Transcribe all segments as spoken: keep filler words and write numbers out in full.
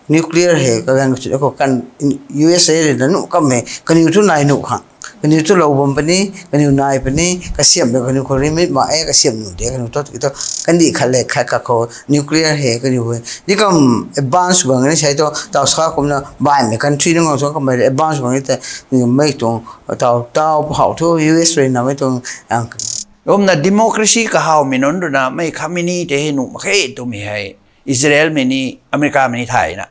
Nuclear hei kaganv kachut khou kan, U S A rui na nuh kam e, kaniw thu nai nuh khang. Kaniw thu lou bam puni, kaniw nai puni, kasiam de kaniw khou limit mak e, kasiam nuh de kaniw thu, tiki thu, kandih khat le khat khat khou nuclear hei kaniw hei. Di kam advance bang ni sai thu, tau sa kumna baihmei country nunc khang sw kamei advance bang ni ta, mei tuang, tau, tau hau thu U S rui na mei tuang, ang. Kumna democracy kahawmei nunc rui na mei Khamenei tei hei nuh mak khe twmei hei. Israel mei ni, America mei ni thay na.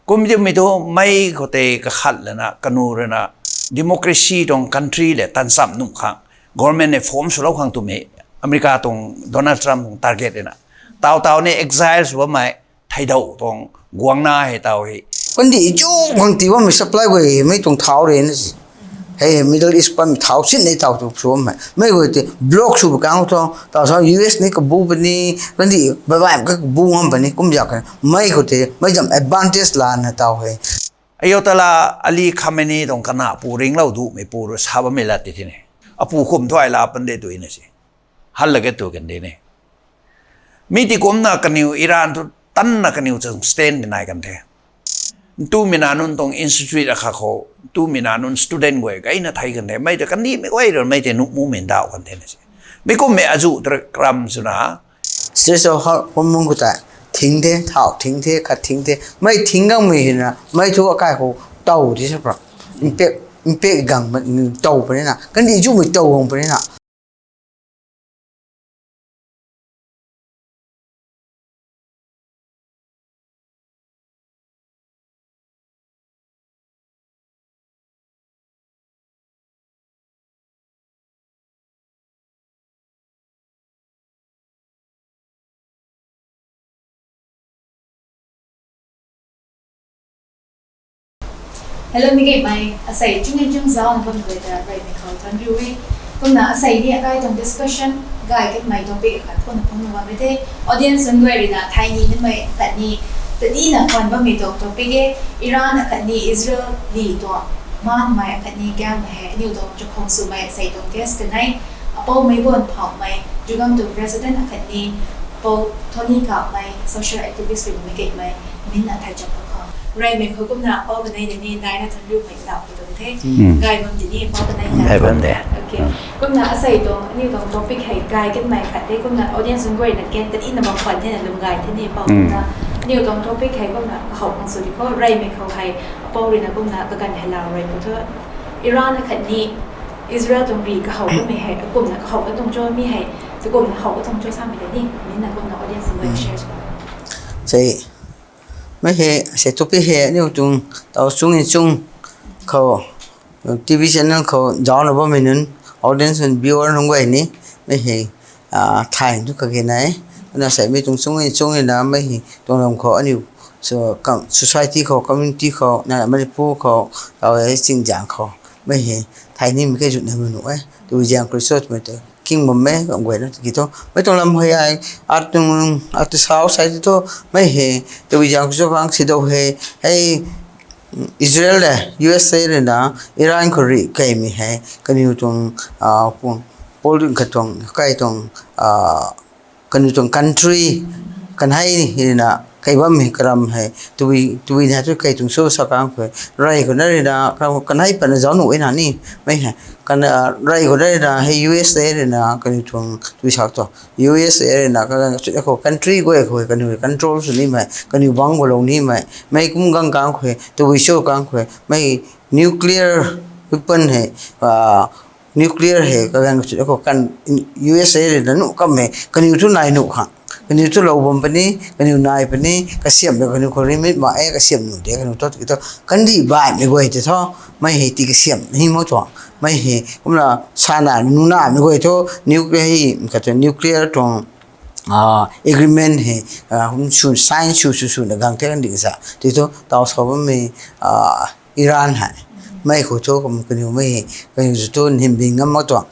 Kum timei thu mei khou tei kakhat lana, kanu rui na, democracy tuang country le tan cham nuh khang, government hei form swlou khang twmei, America tuang Donald Trump tuang target rui na. Tau tau ni exile sw bammei, theidau tuang guangna hei tau hei. Kandih chu khang ti bammei supply guay mei tuang thau rui na si. Hei Middle East pan thau sin nei tau tu sw bammei. Mei guay tei block sw ba kang thu, tau sa U S ni kabu puni, kandih bai bai ka kabu ngam puni, kum zak kan. Mei khou tei, mei zam advantage lana tau hei. Ayatollah Ali Khamenei tuang kana pu ringlou dumei pu rui sa bammei lat ti thine. Apu khum thuay la pan de tu na si. Hal la ke tu kan de ne. Mi ti kumna kaniw Iran thu tanna kaniw chang stand di nai kan the. Ntumei na nunc tuang institute akhat khou, ntumei na nunc student guay gayna thei kan the. Mei ta kandihmei guay rui mei tei nuh mumei ndauh kan the na si. Mi kummei azu tra kram swna. Strait of Hormuz khou tei thing the, thau thing the, khat thing the. Mei thing gangmei hina, mei thu akai khou tow di sa pra. Impact, impact gang tow puni na. Kandih zumei tow gang puni na. Hello, mi gaymei, asei chung e chung zauc na bam guay ta reymei khou thuanc riu e. Kumna asei ni akai tuang discussion, gay kanmei topic akhat kumna phungna bammei the. Audience nunc guay rui na thai ni nimei akhat ni, tadina khwan bammei tuang topic e, Iran akhat ni Israel li tuang, manmei akhat ni gaymei hei, aniw tuang chakhwang swmei asei tuang guest kanei, Apou Meibon Phaumei, Zugam tuang president akhat ni, Apou Tony Kapmei, social activist rui mi gaymei, min na thai chap khou. Reymei khou kumna apou kanei de ni, daina thuanc riumei ndauh ki tuang the. Gay bam di ni, apou kanei na. Gay bam de. Okay. Kumna asei tuang, aniw tuang topic hei gay kanmei khat the, kumna audience nunc guay na ken tadina bam khwan the na lum gay the ni apou kumna. Aniw tuang topic hei kumna kahou khang sw di khou, reymei khou hei, apou rui na kumna kaganv hei lau rey khou thu. Iran akhat ni Israel tuang ri kahou kamei hei, akumna kahou ka tuang cho mi hei, takumna how ka tuang cho samei de ni, min na kumna audience nunc guay share sw. Sei, mei hei, sei topic hei, aniw tuang, tau chung in chung khou, T V channel khou, zauc na bammei nunc, audience nunc, viewer nunc guay ni, mei hei, thay tu kage nai, na sei mei tuang chung in chung na mei hei, tuang lam khou aniw, so, society khou, community khou, na Manipur khou, tau e chingzang khou, mei hei, thay nimei khe zut na manu e, tu ziang Khrista twmei tu, king bam e, kam guay na ki thu, mei tuang lam hei ai, art tuang, art sau sai tu, mei hei, tu ziang Khrista khang si dou hei, hei, Israel le U S A rui na Iran khou rih kaimei hei kaniw tuang, pol katuang kai tuang, kaniw tuang country kanhei rui na kai bammei karam hei twi twi na tu kai tuang cho sa kang khou rey khou na rui na kanhei patna zauc nuh e na ni mei hei, rey khou na rui na hei U S A rui na kaniw tuang twi sak tu U S A rui na ka khou country guay khou kaniw control sw nimei, kaniw bang khou lou nimei, mei kum gang kang khou, twi cho kang khou, mei nuclear weapon hei, nuclear hei kaganv kachut khou kan U S A rui na nuh kam e, kaniw thu nai nuh khang, kaniw thu lou bam puni, kaniw nai puni, kasiam de kaniw khou limit mak e, kasiam nuh de kaniw thu tiki thu kandih baihmei guay tei thu, mei hei ti kasiam hi mak tuang, mei hei kumna sana nunamei guay thu nuclear hei kata nuclear tuang agreement hei kum sw sign sw sw swna gang the kandih sa ti thu tau sa bammei Iran hei mei khou thu kum kaniw mei hei kaniw thu nhimbing ngam mak tuang,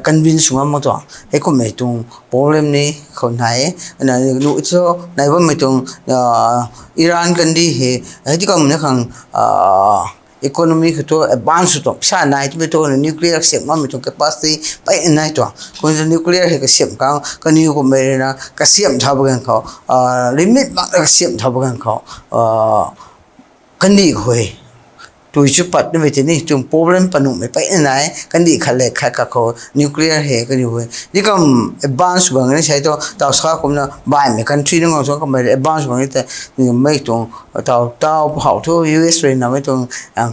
convince sw ngam mak tuang hei kummei tuang problem ni khou nai e, na nu thu nai bammei tuang Iran kandih hei hei ti kamna khang economy khou thu advance sw tuang, sa nai twmei thu nuclear kasiam ngammei tuang capacity pey nai tuang. Kum tu nuclear hei kasiam khang kaniw kummei rui na kasiam thau bam ganv khou, ah, limit mak na kasiam thau bam ganv khou, ah, kandih khou hei tui chu pat nimei tei ni tuang problem panuhmei pey nai, kandih khat le khat khat khou nuclear hei kaniw hei di kam advance bang ni sai tu, tau sa kumna baihmei country nunc khang suang kamei advance bang ni tei, mei tuang tau tau hau thu U S rui na mei tuang, ah,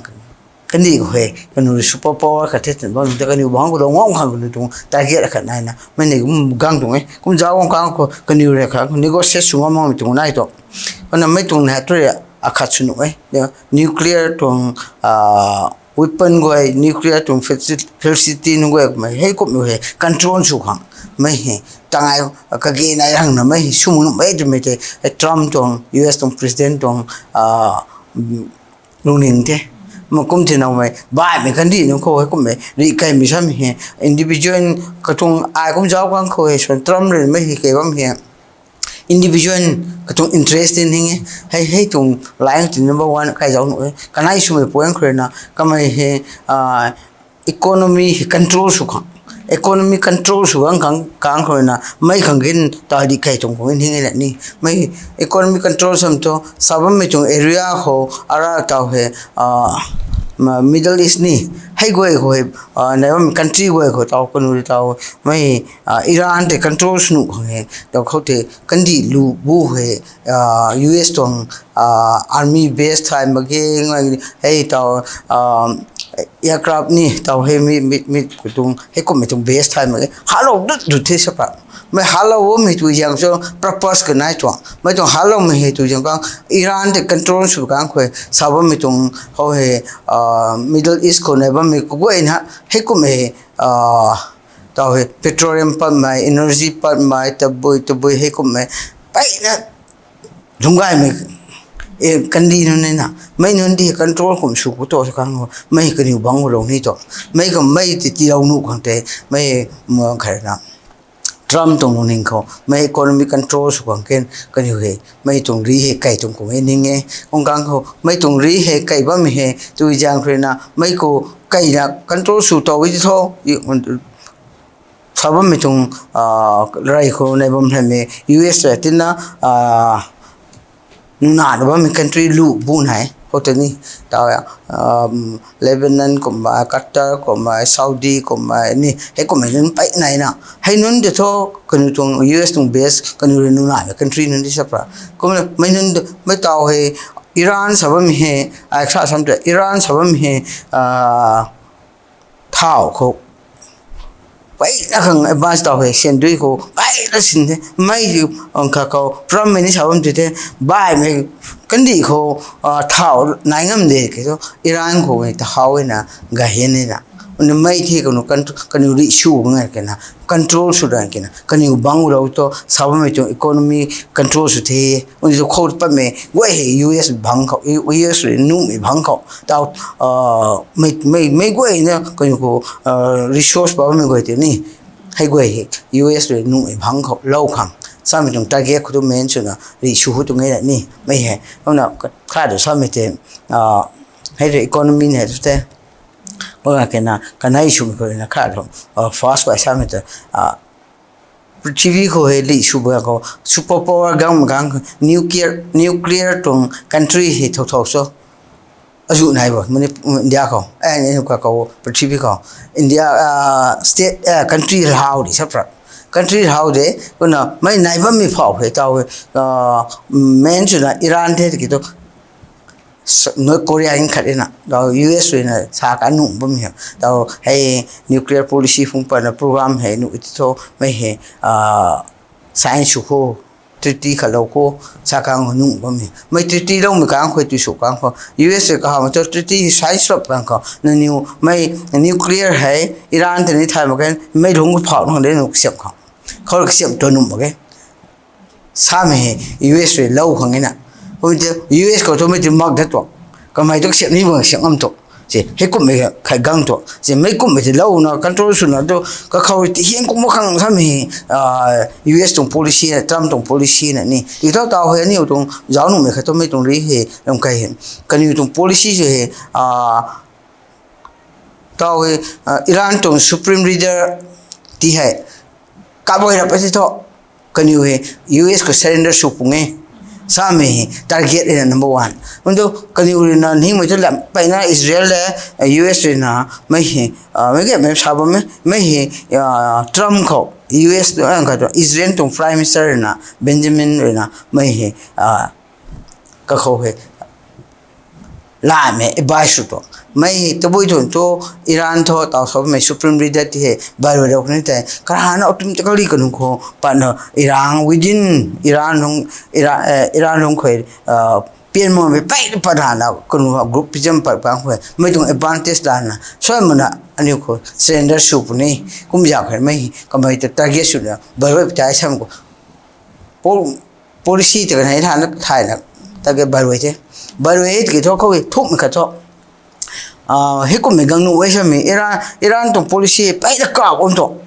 kandih khou hei kaniw super power khat the twna bam te kaniw bang khou dau ngam khang kaniw tuang target khat nai na mei ni kum gang tuang e. Kum zauc guang khang khou kaniw rui kha negotiate sw ngam makmei tuang nai tu. Kumna mei tuang na tu rui akhat sw nuh e. Nuclear tuang, ah, weapon guay, nuclear tuang faci-, facility nunc guay kummei hei kumhmei hei control sw khang mei hei tangai kage nai rang na mei hei sw nuhmei twmei tei, eh, Trump tuang, U S tuang president tuang, ah, lungning the. Ma kum thei naumei baihmei kandih nunc khou hei kumhmei rih kaimei samei hei individual katuang ai kum zauc guang khou hei swan Trump rui mei hei kei bam hei individual katuang interest in hing e. Hei, hei tuang line ti number one kai zauc nuh e. Kanei swmei point khou rui na kamei hei, ah, economy hei control sw khang, economy control sw gang khang khang khou rui na mei khang gin ta di kai tuang khou in hing e na ni. Mei economy control sam thu sa bammei tuang area khou ara tau hei, ah, ma-, Middle East ni hei guay khou hei, ah, nai bammei country guay khou tau kaniw rui tau mei, ah, Iran tei control sw nuh khang hei tau khou tei kandih lu bu hei, ah, U S tuang, ah, army base thay mak ge, hei tau, ah, aircraft ni tau hei mi, mi, mi katuang hei kumhmei tuang base thay mak ge. Halou dut dut the sa pa. Mei halou bammei tu ziang cho purpose kanei tuang. Mei tuang haloumei hei tu ziang khang Iran tei control sw khang khou sa bammei tuang khou hei, ah, Middle East khou nai bammei kaguayna hei kumhmei, ah, tau hei petroleum patmei, energy patmei, tabui, tabui hei kumhmei peyna lungc gaymei, eh, kandih nunc ni na. Mei nunc di control kum sw khou tu sa khang mei kaniw bang lou ni tu. Mei kamei ti tilou nuh khang tei, mei ma khat na Trump tuang lungning khou mei economy control sw khang ken kaniw hei mei tuang rih hei kai tuang kum e ning e. Kum khang khou mei tuang rih hei kai bammei hei tu ziang khou rui na mei khou kaina control sw tau e ti thu, sa bammei tuang, ah, rey khou nai bam hei mei U S rui tina, ah, nuna na bammei country lu bu nai khou tei ni tau, ah, Lebanon kumhmei, Qatar kumhmei, Saudi kumhmei ni hei kumhmei nunc pey nai na. Hei nunc tei thu kaniw tuang U S tuang base kaniw rui nuna na country nunc di sa pra. Kumna mei nunc mei tau hei Iran sa bammei hei, ai sa sam tei Iran sa bammei hei, ah, thau khou peyna khang advance tau hei syan dui khou peyna sin the. Mei, ang kha khou Trumpmei ni sa bam ti the, baihmei kandih khou, ah, thau nai ngam de ke thu Iran khou hei thau e na, gay e na. Uni mei the kaniw kan, kaniw rih sw ngai ke na, control sw dan ke na kaniw bang lou tu sa bammei tuang economy control sw the. Uni tu khou patmei guay hei U S bang khou, U S rui nuhmei bang khou tau, ah, mei, mei, mei guayna kaniw khou, ah, resource bammei guay tei ni hei guay hei U S rui nuhmei bang khou lou khang samei tuang target khou tu main swna rih sw hu tu nge na ni mei hei. Kumna kha tu samei tei, ah, hei rui economy ni hei tu tei kumna ke na kanei swmei khou na kha tu, ah, first guay samei tei, ah, prithivi khou hei rih sw bam khou super power gang gang nuclear, nuclear tuang country hei thou thou so azu nai bo, mani India khou, eh, ni ka khou prithivi khou India, ah, state, eh, country hau di sa pra. Country hau de, kumna mei nai bammei phau hei tau, ah, main swna Iran the ki tu North Korea in khat e na, tau U S rui na sa ka nuh bammei hei tau hei nuclear policy phung patna program hei nuh ti thu mei hei, ah, sign sw khou, treaty khat lou khou sa khang nuh bammei. Mei treaty loumei khang khou tui sw khang khou U S rui kahawmei thu treaty sign swlou khang khou nangniw mei nuclear hei Iran tei ni thay mak ge, mei lungc phau nang de nu kasiam khang khou kasiam tu nuh mak ge samei hei U S rui lou khang e na. Kum tei U S khou thu mei ti mak dat tuang, kamei tu kasiam ni bang kasiam ngam tu. Heikumhmei khat gang tu se, meic kumhmei ti louna control swna tu kakhou ti hiang kumna khang samei, US tuang policy na, Trump tuang policy na ni. Ti tho taw hei aniu tuang zauc nuhmei khat tu mei tuang ri hei lam kai hei. Kaniw tuang policy se hei, taw hei, Iran tuang supreme leader ti hei kabui rap e ti tho. Kaniw hei US khou surrender sw pung e samei hei target e na number one. Kumtu kaniw ruina ningmei tu lam peyna Israel le, US ruina mei hei, mei ge mei sa bam e, mei hei, Trump khou, US tu, Israel tuang Prime Minister ruina, Benjamin ruina mei hei, kakhou hei lamei advice sw tu. Mei tabui thun thu Iran thu taw samei supreme leader ti hei bairui rau kani tei karana automatically kanu khou patna Iran within Iran lung, Iran lung khou pian makmei pey pat rana kanu group pizam pat pang khou mei tuang advantage lana sw mana aniu khou surrender sw puni. Kumzak kha mei kamei ta target swna bairui pi tei sam khou policy ta kanei thana thayna target bairui the. Bairui e tiki thu khou thukmei khat thu, heikumhmei gang nuh e samei Iran, Iran tuang policy peyna kap kum tu.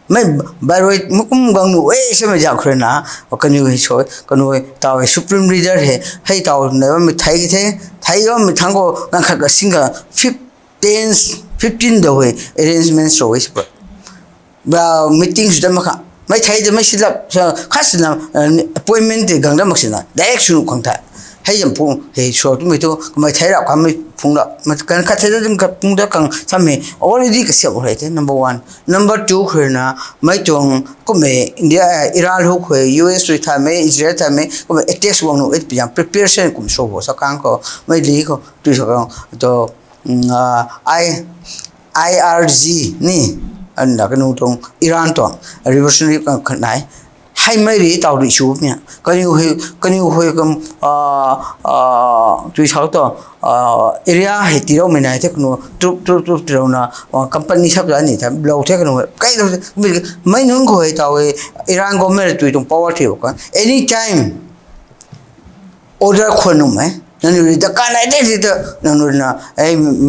Mei bairui mei kum gang nuh e samei zak khou ruina kaniw hei sw, kaniw taw hei supreme leader hei hei taw na bammei thei the, thei bammei thangc khou ganv khat ka sing ka fifteen, fifteen da hei arrangement sw e sw meeting sw dat mak kha. Mei thei de mei silap khat sina appointment tei gang dat mak sina direct sw nuh khang the. Hei zam pu hei sw tumei tu kamei thei rap kamei phung da, kan khat thei da ding khat phung da khang samei already kasiap hei the number one. Number two khou ruina mei tuang kumhmei India, Iran hu khou US rui thaymei, Israel thaymei kumhmei attack guang nuh e pi zang preparation kum sw bo sa kang khou mei li khou tui sa kang tu IRG ni, anda kanu tuang Iran tuang revolutionary khat nai. Heimei ri taw ri sw mei kaniw hei, kaniw hei kum tui sa tu area hei tiiloumei nai the kanu troop troop troop tiilouna company sap ta ni tha lou the kanu kei lou the. Mei nunc khou hei taw hei Iran government tui tuang power thi kan anytime order khwan nuhmei nangniw rui dakan nai de si ta nangniw ruina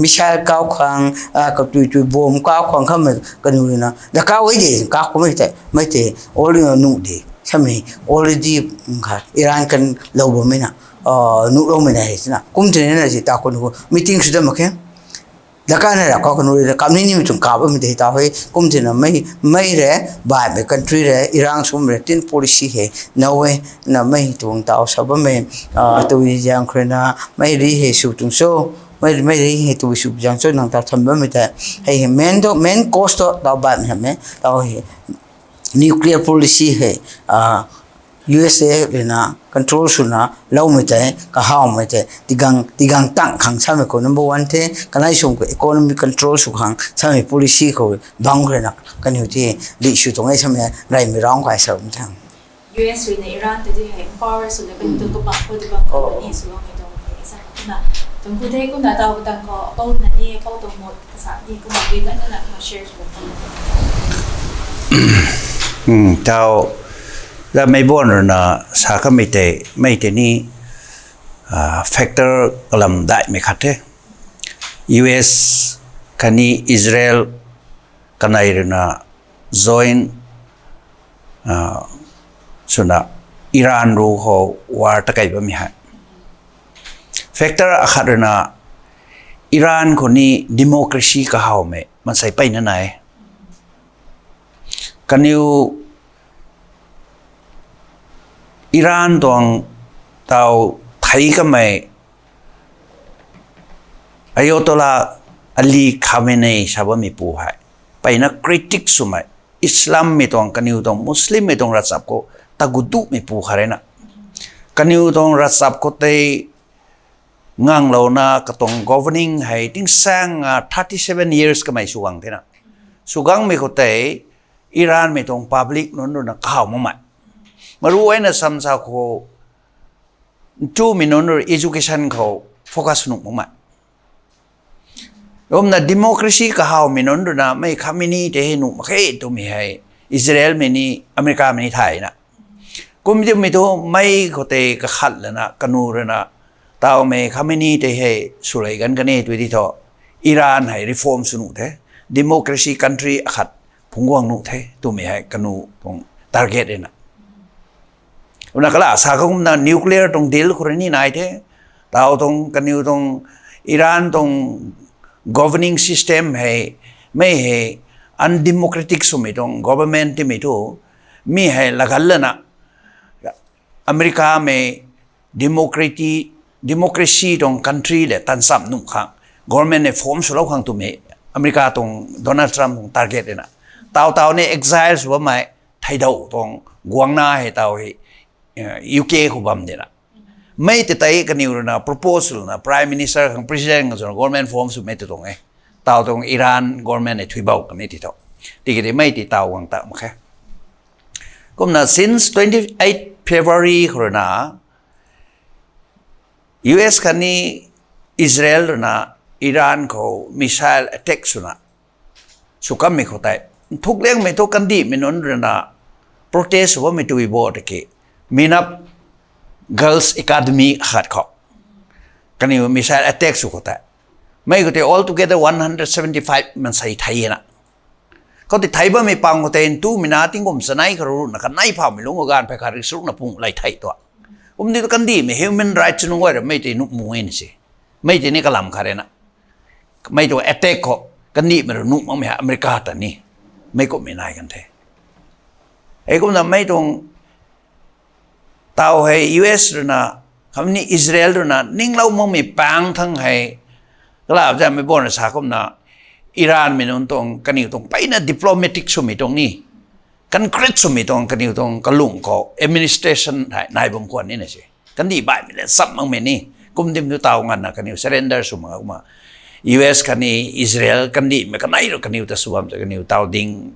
missile kau khang, katui tui bomb kau khang khamei kaniw ruina dakan e de kak kummei tei mei tei already nuh de samei already kha Iran kan lou bammei na nuhloumei na hei sina kum thei na si ta kanu meeting sw dat mak khe. Dakan na ra kau kanu rui kamni nimei tuang kap bammei tei taw hei kum thei na mei, mei re baihmei country re Iran swmei re tin policy hei now e na mei tuang taw sa bammei tui zaeng khou ruina mei ri hei sw tuang cho, mei ri hei tui sw zaeng cho nang taw than bammei tei hei hei main tu main cause tu taw baihmei hamhmei taw hei nuclear policy hei USA ruina control swna loumei tei kahawmei tei tigang tigang tang khang samei khou number one the. Kanei sum khou economy control sw khang samei policy khou bang khou ruina kaniw ti li sw tuang e samei reymei rang kai sa thang. US ruina Iran ta di hei empower swna kaniw tu kabang khou di bang khou ni swloumei tuang the sa kumna tuang khou the kumna taw katang khou apou na ni apou tuang mot kasa ni kumna di na na na kumna share sw taw la mei buan ruina sa kamei tei mei tei ni factor kalam daihmei khat the. US khatni Israel kanei ruina join swna Iran ru khou war ta kei bammei hei factor akhat ruina Iran khou ni democracy kahawmei mansei peyna nai. Kaniw Iran tuang taw thei kamei Ayatollah Ali Khamenei sa bammei pu hei peyna critic swmei Islammei tuang kaniw tuang Muslimmei tuang ravchap khou tagu duhmei pu khat ruina kaniw tuang ravchap khou tei nganglouna katuang governing hei tingsaeng thirty seven years kamei sw gang thena sw gangmei khou tei Iranmei tuang public nunc ruina kahaw makmei maruina samsa khou ntumei nunc rui education khou focus nuh makmei. Kumna democracy kahawmei nunc ruina mei Khamenei tei hei nuh mak khe twmei hei Israelmei ni Americamei ni thayna kum twmei thu mei khou tei kakhat lana kanu ruina tawmei Khamenei tei hei swlei gan kani tw di thu Iran hei reform sw nuh the, democracy country akhat phungc guang nuh the twmei hei kaniw tuang target e na. Kumna kala sa kumna nuclear tuang deal khou rui ni nai the. Tau tuang kaniw tuang Iran tuang governing system hei, mei hei undemocratic swmei tuang government timei thu, mi hei lagan lana America mei democracy, democracy tuang country le tansam nuh khang government hei form swlou khang twmei America tuang Donald Trump tuang target e na. Tau tau ni exile sw bammei theidau tuang guangna hei tau hei, eh, U K khou bam de na. Mei tei tei kaniw rui na proposal na Prime Minister khang President khang swna government form swmei tei tuang e. Tau tuang Iran government hei thuibou kan e ti tho. Tiki tei mei tei tau guang ta mak khe. Kumna since twenty eight February khou rui na U S khatni Israel rui na Iran khou missile attack swna sw kammei khou tei, nthuk liangmei thu kandihmei nunc rui na protest sw bammei tui bo tiki, Minab Girls Academy khat khou kaniw missile attack sw khou tei, mei khou tei altogether one hundred seventy five mansei thei na. Khou tei thei bammei pang khou tei ntumei na tingkum chanei kharuna kanei phaumei lungc khou ganv phay khat rik srukna pung lei thei tua. Kumdi tu kandihmei human rights nunc guay ra mei tei nuh mu e na se. Mei tei ni kalam khat e na. Mei tuang attack khou kandihmei rui nuh makmei hei America ta ni, mei kumhmei nai kan the. Hei kumna mei tuang tau hei U S rui na, khatni Israel rui na ninglou makmei pang thang hei, kala zaymei bo na sa kumna, Iranmei nunc tuang kaniw tuang peyna diplomatic swmei tuang ni, concrete swmei tuang kaniw tuang kalung khou administration hei nai bam khwan ni na se. Kandih baihmei le cham makmei ni, kum dim tu tau nganvna kaniw surrender sw mak kumna, U S khatni Israel kandihmei kanei rui kaniw ta sw bam ta kaniw tau ding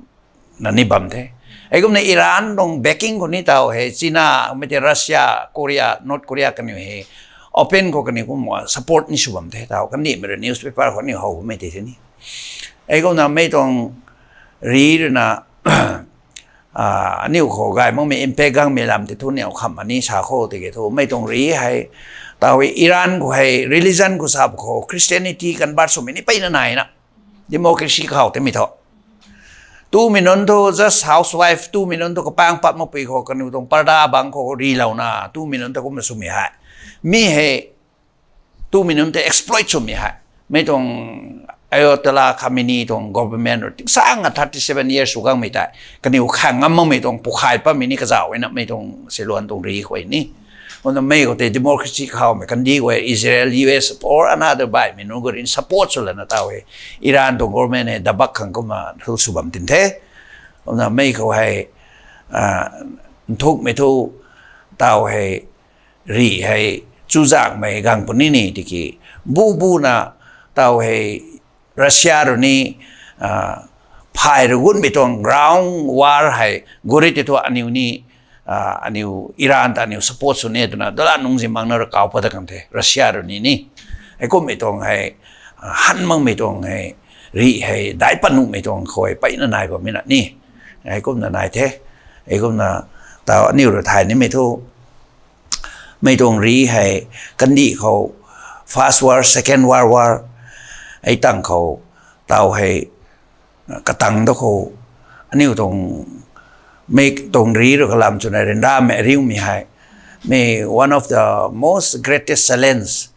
na ni bam the. Hei kumna Iran tuang backing khou ni tau hei China, mei tei Russia, Korea, North Korea kaniw hei open khou kaniw kum support ni sw bam the tau kandihmei rui newspaper khou ni how bammei tei the ni. Hei kumna mei tuang ri rui na, ah, aniu khou gay makmei impact gangmei lam tei thu niw khamh ani sa khou tiki thu mei tuang ri hei, tau hei Iran khou hei religion khou sa khou Christianity convert swmei ni peyna nai na. Democracy khou tei mei thu, tumei nunc thu just housewife, tumei nunc thu kapang pat makpui khou kaniw tuang parda bang khou rilouna tumei nunc thu kumna swmei hei, mi hei tumei nunc tei exploit swmei hei, mei tuang Ayatollah Khamenei tuang government rui tingsang a thirty seven years sw gangmei tei kaniw khang ngam makmei tuang pukhay patmei ni kazauh e na mei tuang siluan tuang ri khou ni. Kumna mei khou tei democracy khou mei kandih guay Israel, U S or another baihmei nunc guay rui support sw lana tau hei Iran tuang government hei dabak khang kumna thu sw bam tin the. Kumna mei khou hei, ah, nthukmei thu tau hei ri hei chuzaenghmei gang puni ni tiki, bu bu na tau hei Russia rui ni, ah, phay rui gunmei tuang ground war hei guri tei thu aniu ni, ah, aniu Iran ta aniu support sw ni twna dala nungzin makna rui kau pat ta kan the Russia rui ni ni. Hei kummei tuang hei, ah, han makmei tuang hei, ri hei daic pat nuhmei tuang khou hei peyna nai bammei na ni. Hei kumna nai the. Hei kumna tau aniu rui thay nimei thu mei tuang ri hei kandih khou First World, Second World War, hei tang khou tau hei katang da khou aniu tuang mei tuang ri rui kalam chwna ryanramei ariumei hei, mei one of the most greatest challenge,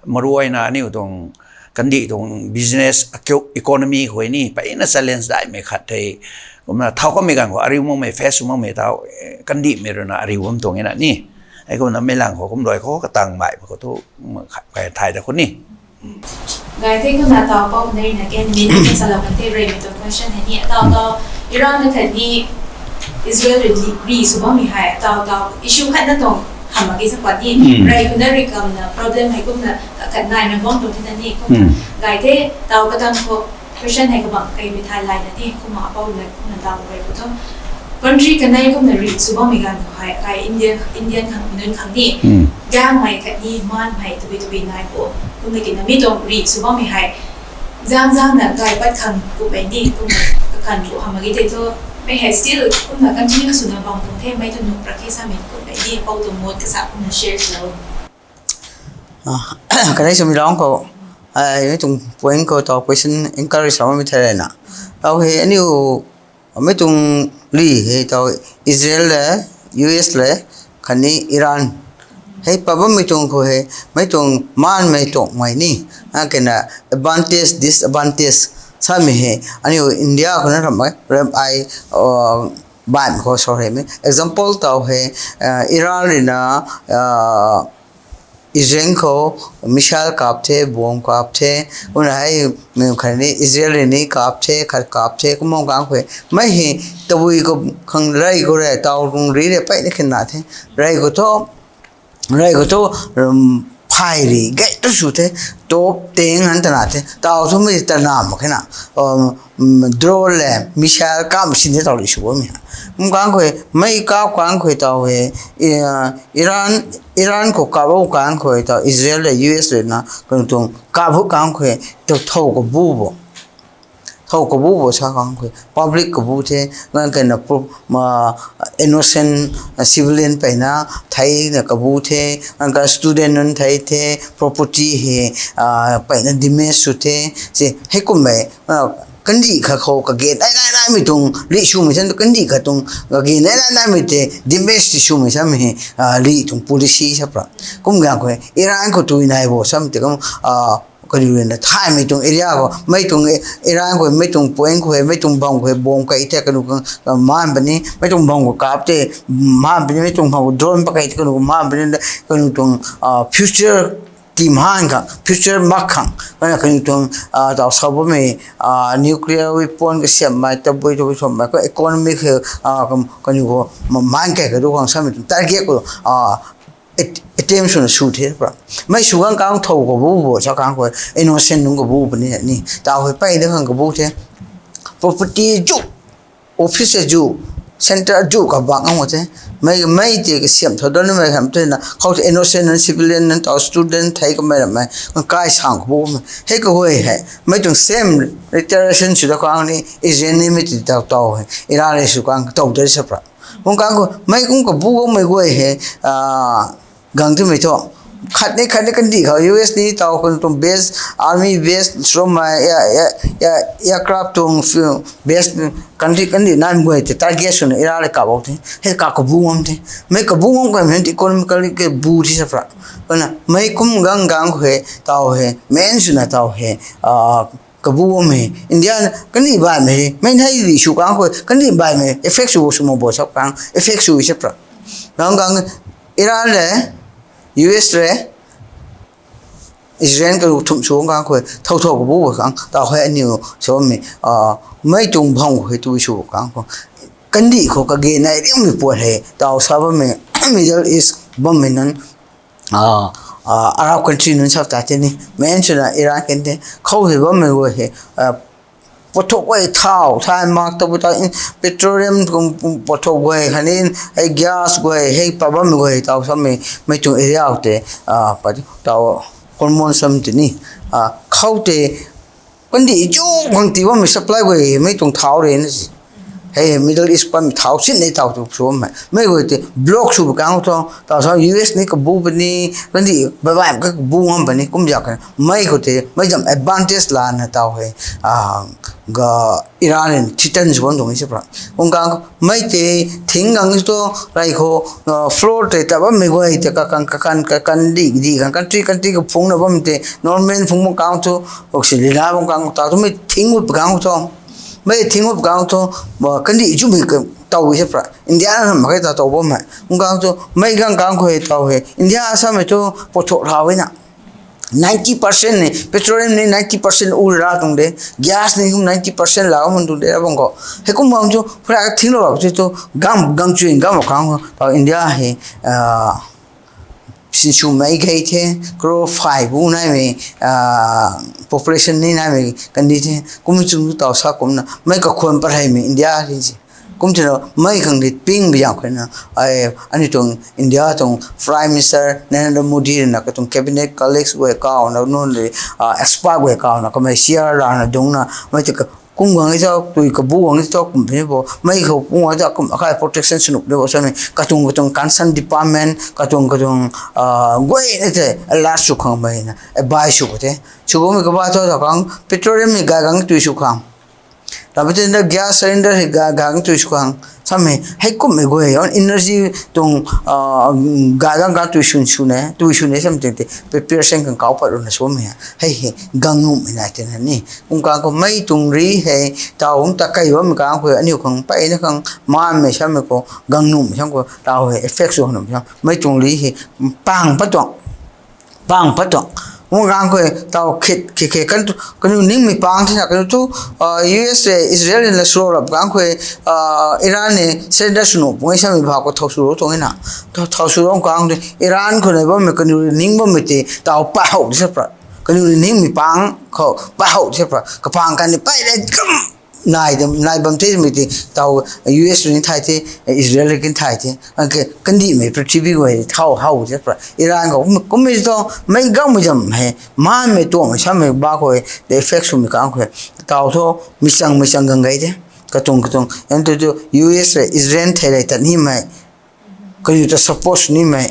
maruayna aniu tuang kandih tuang business, economy khou ni peyna challenge daihmei khat the. Kumna thau kammei ganv khou ariu makmei, face sw makmei tau, eh, kandihmei rui na ariu bam tuang e na ni. Hei kumna mei lang khou kum dui khou katang baihmei khou thu, mm, khat kai thay da khou ni. Gay the kumna tau pau nei na ken min na salou kan the reymei tuang question hei ni. Tau tau Iran na khat ni Israel rui ri sw bammei hei tau tau issue khat na tuang hamh mak ki sa pat ni. Rey khou na ri kamna problem hei kumna khat nai na bam tuang the na ni kumna. Gay the tau katang khou question hei kabang kaimei thay lay na ni kumna apau na kumna tau rey khou thu country kanei kumna ri sw bammei ganv khou hei kai Indian, Indian khang, nunc khang ni gangmei khat ni manmei tabui tabui nai khou kumna kina mi tuang ri sw bammei hei zang zang na gay pat khang kummei ni kumna kakan khou hamh mak ki tei thu mei hei still kumna continue swna bam tuang the mei thu nuh rak khe samei kummei ni apau tuang mot kasa kumna share swlou. Ah, kanei swmei lung khou Ai, mi tuang point khou tau question encourage sw bammei the na. Tau hei aniu, mi tuang li hei tau Israel le, U S le, khatni Iran. Hei pat bammei tuang khou hei, mi tuang maanmei tuangmei ni. A kena advantage, disadvantage. Samei hei, aniu India khou na ramh, ramh ai, uh, ban khou sorry me. Example tau hei, uh, Iran rui na, uh, Israel khou missile kap the, bomb kap the, una hei, mm, khatni Israel rui ni kap the, khat kap the, kumna kang khou. Mi hei, tabui khou khang rey khou rey, tau khang ri rey pey ni khen na the. Rey khou thu, rey khou thu, um, phay ri, gay tu sw the, top teng han ta na the, tau thu mi ta na mak khe na. Um, mm, drone le, missile kap sin the tau ri sw bammei. Kum kang khou, mi kap kang khou tau hei, eh, Iran, Iran khou kap o kang khou tau Israel le U S le na, kanu tuang kap hu kang khou, tau thou kabu bo. Thou kabu bo sa kang khou, public kabu the, ngan kena pro-, ma, innocent, uh, civilian pey na, thei na kabu the, ngan ka student nunc thei the, property hei, uh, pey na damage sw the, si, hei kum mei, uh, kandih kha khou kage nai nai nai mei tuang, li swmei san kandih kha tuang, kage nai nai nai mei te, damage ti swmei san hei, uh, li tuang policy sa pra. Kum gang khou, Iran khou tui nai bo, sam te kum, uh, kanu rui na thaymei tuang area khou, mi tuang Iran khou, mi tuang point khou, mi tuang bam khou, bomb kai the kanu khang, uh, maan puni, mi tuang bam khou kap the, maan puni, mi tuang bam khou drone pakai the kanu khang maan puni, kanu tuang, uh, future team han khang, future mak khang, kanu, kanu tuang, uh, tau sa bammei, uh, nuclear weapon kasiam mei, tabui, tabui, thom mei, khou economy khou, uh, kam, kanu khou, ma-, maan kai kadu khang samei tuang target khou, uh, at-, attempt swna sw the pra. Mi sw kang kang thou kabu bo sa kang khou, innocent nunc kabu puni ni. Tau hei pey da khang kabu the. Property ju, office ju, center ju kabang ang the. Mi, mi te kasiam thou don mei kham te na, khou te innocent nunc, civilian nunc, tau student thei kamei ramh mei, kai sang kabu mei. Hei kaguay hei, mi tuang same retaliation sw da kang ni, Israel ni mi ti tau tau hei, Iran le sw kang tau de sa pra. Kum kang khou, mi kum kabu kammei guay hei, ah, gang twmei thu. Khat ni, khat ni kandih khou, U S ni tau kanu tuang base, army base, sw mei, ya, ya, ya, aircraft tuang, base, kandih, kandih nai guay te target swna Iran le kap o the. Hei kap kabu ngam the. Mi kabu ngam kha mi economically kabu the sa pra. Kanu, mi kum gang gang khou hei, tau hei, main swna tau hei, ah, kabu ngam hei. India, kandih baihmei hei. Mi hei li sw kang khou, kandih baihmei, effect sw sw ma bo sa kang, effect sw sa pra. Gang gang, Iran le, U S le, Israel kanu thum sw kang khou, thou thou kabu bo kang, tau hei aniu, so mi, ah, mi tuang bam khou hei tui sw kang khou. Kandih khou kage nai riangmei puat hei, tau sa bammei, Middle East bammei nunc, ah, ah, Arab country nunc sa ta the ni, main swna Iran kan the, khou hei bammei guay hei, ah, pathuk guay thau, thai mak tabu tau, petroleum kum pathuk guay, khatni, hei gas guay, hei pat bammei guay, tau samei, mi tuang area te, ah, pat tau hormone sam te ni, ah, khou te, kandih chu khang ti bammei supply guay, mi tuang thau rui na si. Hei Middle East pan thau sin nei tau tu sw mei. Mi guay te block sw kang thu, tau sa U S ni kabu puni, kandih bai bai kabu ngam puni, kum jak kha. Mi khou te, mi zam advantage lana tau hei, ah, ga Iran in threaten sw bam tuang ni sa pra. Kum kang mi te, thing gang thu, rey khou, ah, floor te ta bammei guay te, ka kang, ka kan, ka kan di, di kang, country, country kaphungna bam te, normal phung bam kang thu, oxy lila bam kang, tau thu mi thing u kang thu. Mi thing u kang thu, ma, kandih chumei ka, tau sa pra. India na mak khe ta tau bammei. Kum kang thu, mi gang kang khou hei tau hei. India samei thu, pathuk thau na. Ninety percent ni, petroleum ni ninety percent u ra tuang de. Gas ni kum ninety percent la mun tuang de, ra bang khou. Hei kum bam thu, pra thinglou bam thu, gam, gang chuin gam kang khou. Tau India hei, ah, sinsw mei gay the, crore five bu naimei, ah, population ni naimei kandih the, kum chum tau sa kumna, mi kakhwan pat hei mei India hei si. Kum thina, mi khang di ping bi zang khou na, ai, aniu tuang India tuang Prime Minister Narendra Modi na katuang cabinet colleagues guay kauna, nunc le, ah, expert guay kauna, kamei share lana dungna, mi te ka, Pung guang e cho, tui kabu guang e cho, kum puni bo. Mei khou pung guang e cho, kum akai protection sw nuh puni bo. Samei, katuang, katuang concern department, katuang, katuang, ah, guay na te, alert sw khang mei na, advice sw khou te. Sw khou mei kaba cho cho khang, petroleum hei gay gang tui sw khang. Rabi te na gas cylinder hei gay gang tui sw khang. Samei, hei kum mei guay, on energy tuang, ah, gay gang gang tui sw sw ne, tui sw ne, samei ting te, prepare seng khang kau pat runa sw mei. Hei hei, gang nuh mei nai te na ni. Kum kang khou mei tuang ri hei, tau hung ta kai bam kang khou, aniu khang pey na khang, man mei samei khou, gang nuh mei samei khou, tau hei, effect sw nuh mei samei. Mei tuang ri hei, pang pat tuang. Pang pat tuang. Kum kang khou, tau khit, khit, khit, kan tu, kaniw ning mei pang thina, kaniw tu, ah, U S A, Israel na slow rap kang khou, ah, Iran ni surrender sw nuh, pung e samei bha khou thau sw rou tuang e na. Thau, thau sw rou kang tu, Iran khou na bam mei, kaniw ning bam mei te, tau pa hou di sa pra. Kaniw ning mei pang khou pa hou di sa pra. Kapang kan ni pey le gam. Nai dam, nai bam the mei te, tau U S rin thai the, Israel rin thai the. Anke, kandih mei prithibi guay thau hou the pra. Iran khou, kum, kum mei to, mei gang mei zam hei, man mei tuang mei samei ba khou, the effect sw mei kang khou. Tau tho, mei chang, mei chang gang gay the. Katuang, katuang, yan tu tu, U S le Israel thei lei tat ni mei. Kaniw ta support ni mei.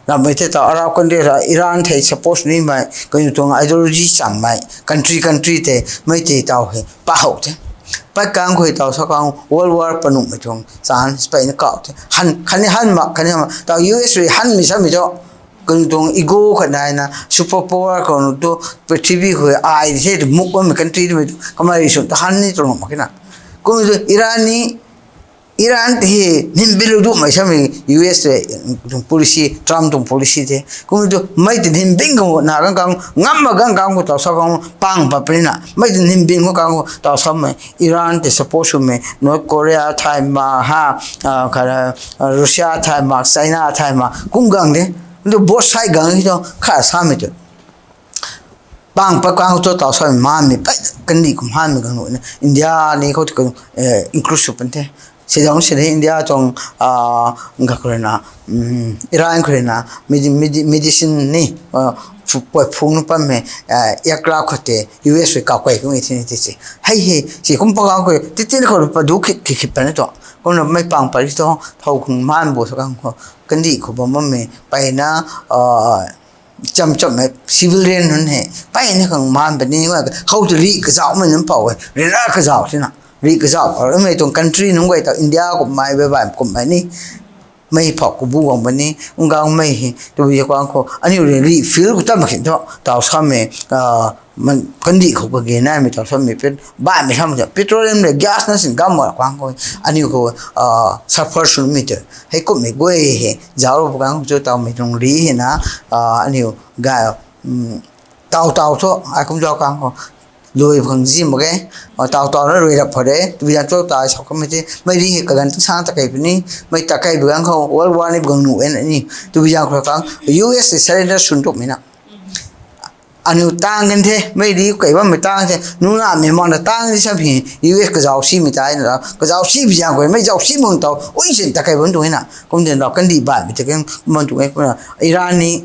Ram mei te tau Arab country ra Iran thei support ni mei. Kaniw tuang ideology cham mei. Country, country te, mei te tau hei, pa hou the. Pat kang khou tau sa kang World War panuh mei tuang chance pey na kau the. Han, khatni han mak, khatni han mak. Tau U S ri han mei samei cho. Kaniw tuang ego khat nai na, super power khou nu tu, prithibi khou ai the tu muk bam mei country tu mei tu, kamei ri sw ta han ni tuang mak kina. Kum tu Iran ni, Iran te hei, nim bin lu du mei samei U S te, tuang policy, Trump tuang policy te. Kum tu, mei te nim bin khou na gang kang, ngam ma gang kang khou tau sa kang, pang pat puni na. Mei te nim bin khou kang khou tau sa mei, Iran te support sw mei, North Korea thai ma ha, ah, kha, ah, Russia thai ma, China thai ma, kum gang de. Kum tu both side gang hei tu, kha sa mei tu. Pang pat kang tu tau sa mei, man mei, pey, kandih kum han mei gang nu na. India ni khou tu kang, eh, include sw pan the. Sidang sini India tuang, ah, nga khou rui na, mm, Iran khou rui na, medi-, medi-, medicine ni, ah, phu-, pui phung nu pan mei, ah, aircraft khou te, U S rui kau kai kung e thini ti si. Hei hei, si kum pa kang khou, ti tin khou pa du khit, khit, khit pan e tu. Kum na mei pang pat ri tu, thau khung man bo sa kang khou, kandih khou bam bam mei, pey na, ah, cham cham mei civilian nunc hei, pey ni khang man puni, khou tu ri kazauh mei nunc pou e, ri ra kazauh tina, ri kazauh, mei tuang country nunc guay ta India kum mei, bai bai kum mei ni, mei phou kabu guang puni, ung gang mei hei, tu bi kang khou, aniu ri, ri feel khou tam khin thu, tau sa mei, ah, man, kandih khou kage nai mei tau sa mei, pet, bai mei sa mei, petroleum le gas na sin gam ma kang khou, aniu khou, ah, suffer sw mei te, hei kum mei guay hei, zauc ru kang khou chu tau mei tuang ri hei na, ah, aniu ga, mm, tau tau thu, ai kum zauc kang khou, lui phang zi mak ge, ah, tau tau na rui rap pha de, tu bi zan cho ta sa kum mei te, mei ri hei kaganv tu sang ta kai puni, mei ta kai bi kang khou, World War ni bi gang nu e na ni, tu bi zan khou kang, U S surrender sw tu mei na. Aniu tang kan the, mei ri kai bam mei tang the, nu na mei mak na tang di sa phi, U S kazauh si mei tai na, kazauh si bi zan khou, mei zauh si mung tau, ui sin ta kai bam tu e na, kum din rau kandih bai bi ta kai bam tu e, kum na, Iran ni,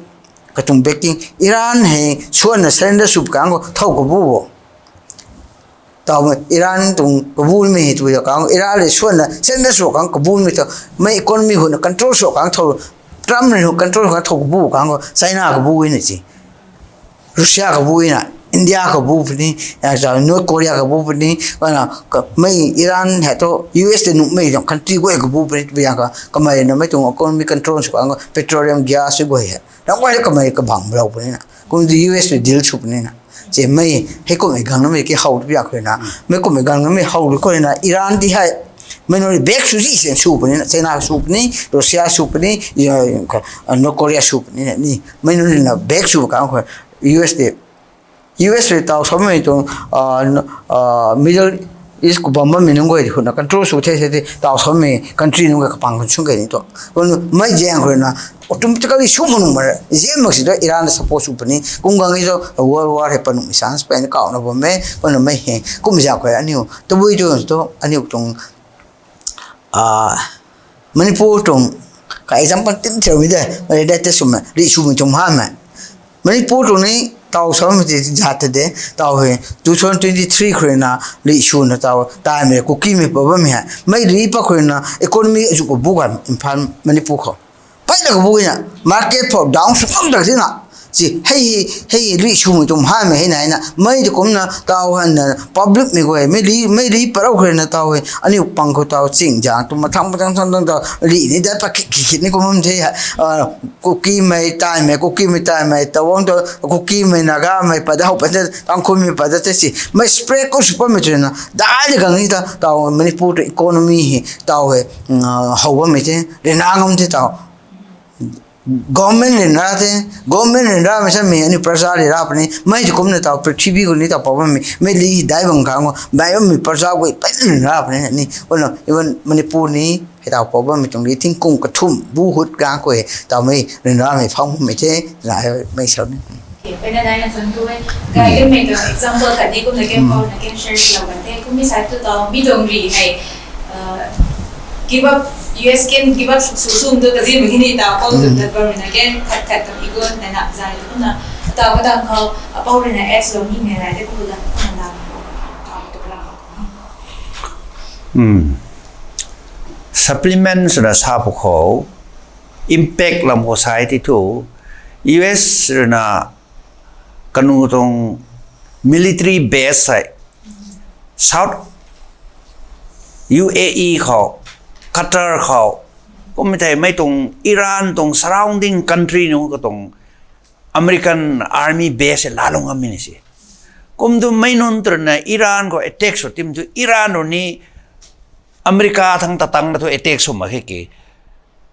katuang backing, Iran hei, suan na surrender sw kang khou, thau kabu bo. Tau mei, Iran tuang kabu mei hei tu ya kang, Iran le suan na surrender sw kang kabu mei tu, mei economy hou na control sw kang thau, Trump ni hou control kang thau kabu kang khou, China kabu na si. Russia kabu na, India kabu puni, ya, North Korea kabu puni, kana, ka, mei Iran hei tu, U S te nuh mei tuang country guay kabu puni, tu bi zan kha, kamei na mei tuang economy control sw kang khou, petroleum gas guay hei. Ram guay kamei kabang blau puni na. Kum tu U S le deal sw puni na. Si mei, hei kum mei gang na mei ki hou tu bi zan khou na. Mei kum mei gang na mei hou tu khou na, Iran ti hei. Mei nunc ri back sw zi sian sw puni na, China sw puni, Russia sw puni, ya, ka, North Korea sw puni na ni. Mei nunc ri na back sw kang khou, U S te, U S rui tau sa mei tuang, ah, n-, ah, Middle East khou bam bammei nunc guay huna control sw the se ti tau sa mei country nunc guay kapang khou sung kei ni tu. Kum mei zaeng khou rui na automatically sw mak nuh mak re. Zaeng mak si tu Iran na support sw puni. Kum gang e tu World War hei panuh mei chance pey na kau na bam e. Kum na mei hei. Kum zaeng khou aniu. Tabui tu tu aniu tuang Ah, Manipur tuang, ka example tim thiu mi de, mei de te swmei, ri swmei tuang ha mei. Manipur tuang ni, taw samei ti zat ta de, taw hei two thousand twenty three khou rui na, li sw na taw, taimei Kukimei pa bammei hei. Mei li pa khou rui na, economy azu khou bu gan, Imphal, Manipur khou. Peyna kabu na, market for down sw kam dak si na. Si, hei, hei, li sw mei tum ha mei hei na, hei na, mei de kum na, taw han na, public mei guay, mei li, mei li parau khou rui na taw hei, aniu pang khou taw ching jang, tum mathang, mathang, thang, thang, taw, li ni dat pa khit, khit, khit ni kum ham the, ah, Kukimei, taimei, Kukimei, taimei, taw wang taw, Kukimei, Nagamei, pa da hou pa da, Tangkhulmei, pa da te si, mei spread khou sw pa mei tu na, dai de gang ni ta, taw, Manipur tu economy hei, taw hei, mm, ah, how bammei the, rina ngam the taw. Government ryanra the, government ryanramei samei aniu praja ryanra puni, mei ti kumna taw prithvi khou ni taw pau bammei, mei li dai bang khang o, bai bammei praja guay peyna ryanra puni ni, kumna even Manipur ni, hei taw pau bammei tuang li thing kung kathum bu hut gang khou hei, taw mei ryanramei phang bammei the, na hei mei sau ni. Peyna nai na tuang tu e, gay kan mei tuang example khat ni kumna kan pau na kan share lou kan the, kum mi sai tu taw, mi tuang ri hei, uh, give up, U S kan give up sw, sw, sw tu kazin mei ni taw, pau tu ta government na kan khat, khat ta mi gun, na na zai tu na, taw ka dang khou, a pau rui na ads lou ni mei rai de ku dang, ku na dang, taw tu ka dang. Supplement swna sa pw khou, impact lam khou sai ti thu, U S rui na kanu tuang military base hei, South U A E khou, Qatar khou, kum thei mei tuang Iran tuang surrounding country nunc katuang American army base hei laalou ngam mei ni si. Kum tu mei nunc tu rui na Iran khou attack sw tim tu Iran rui ni America thang tatang na thu attack sw mak khe ki.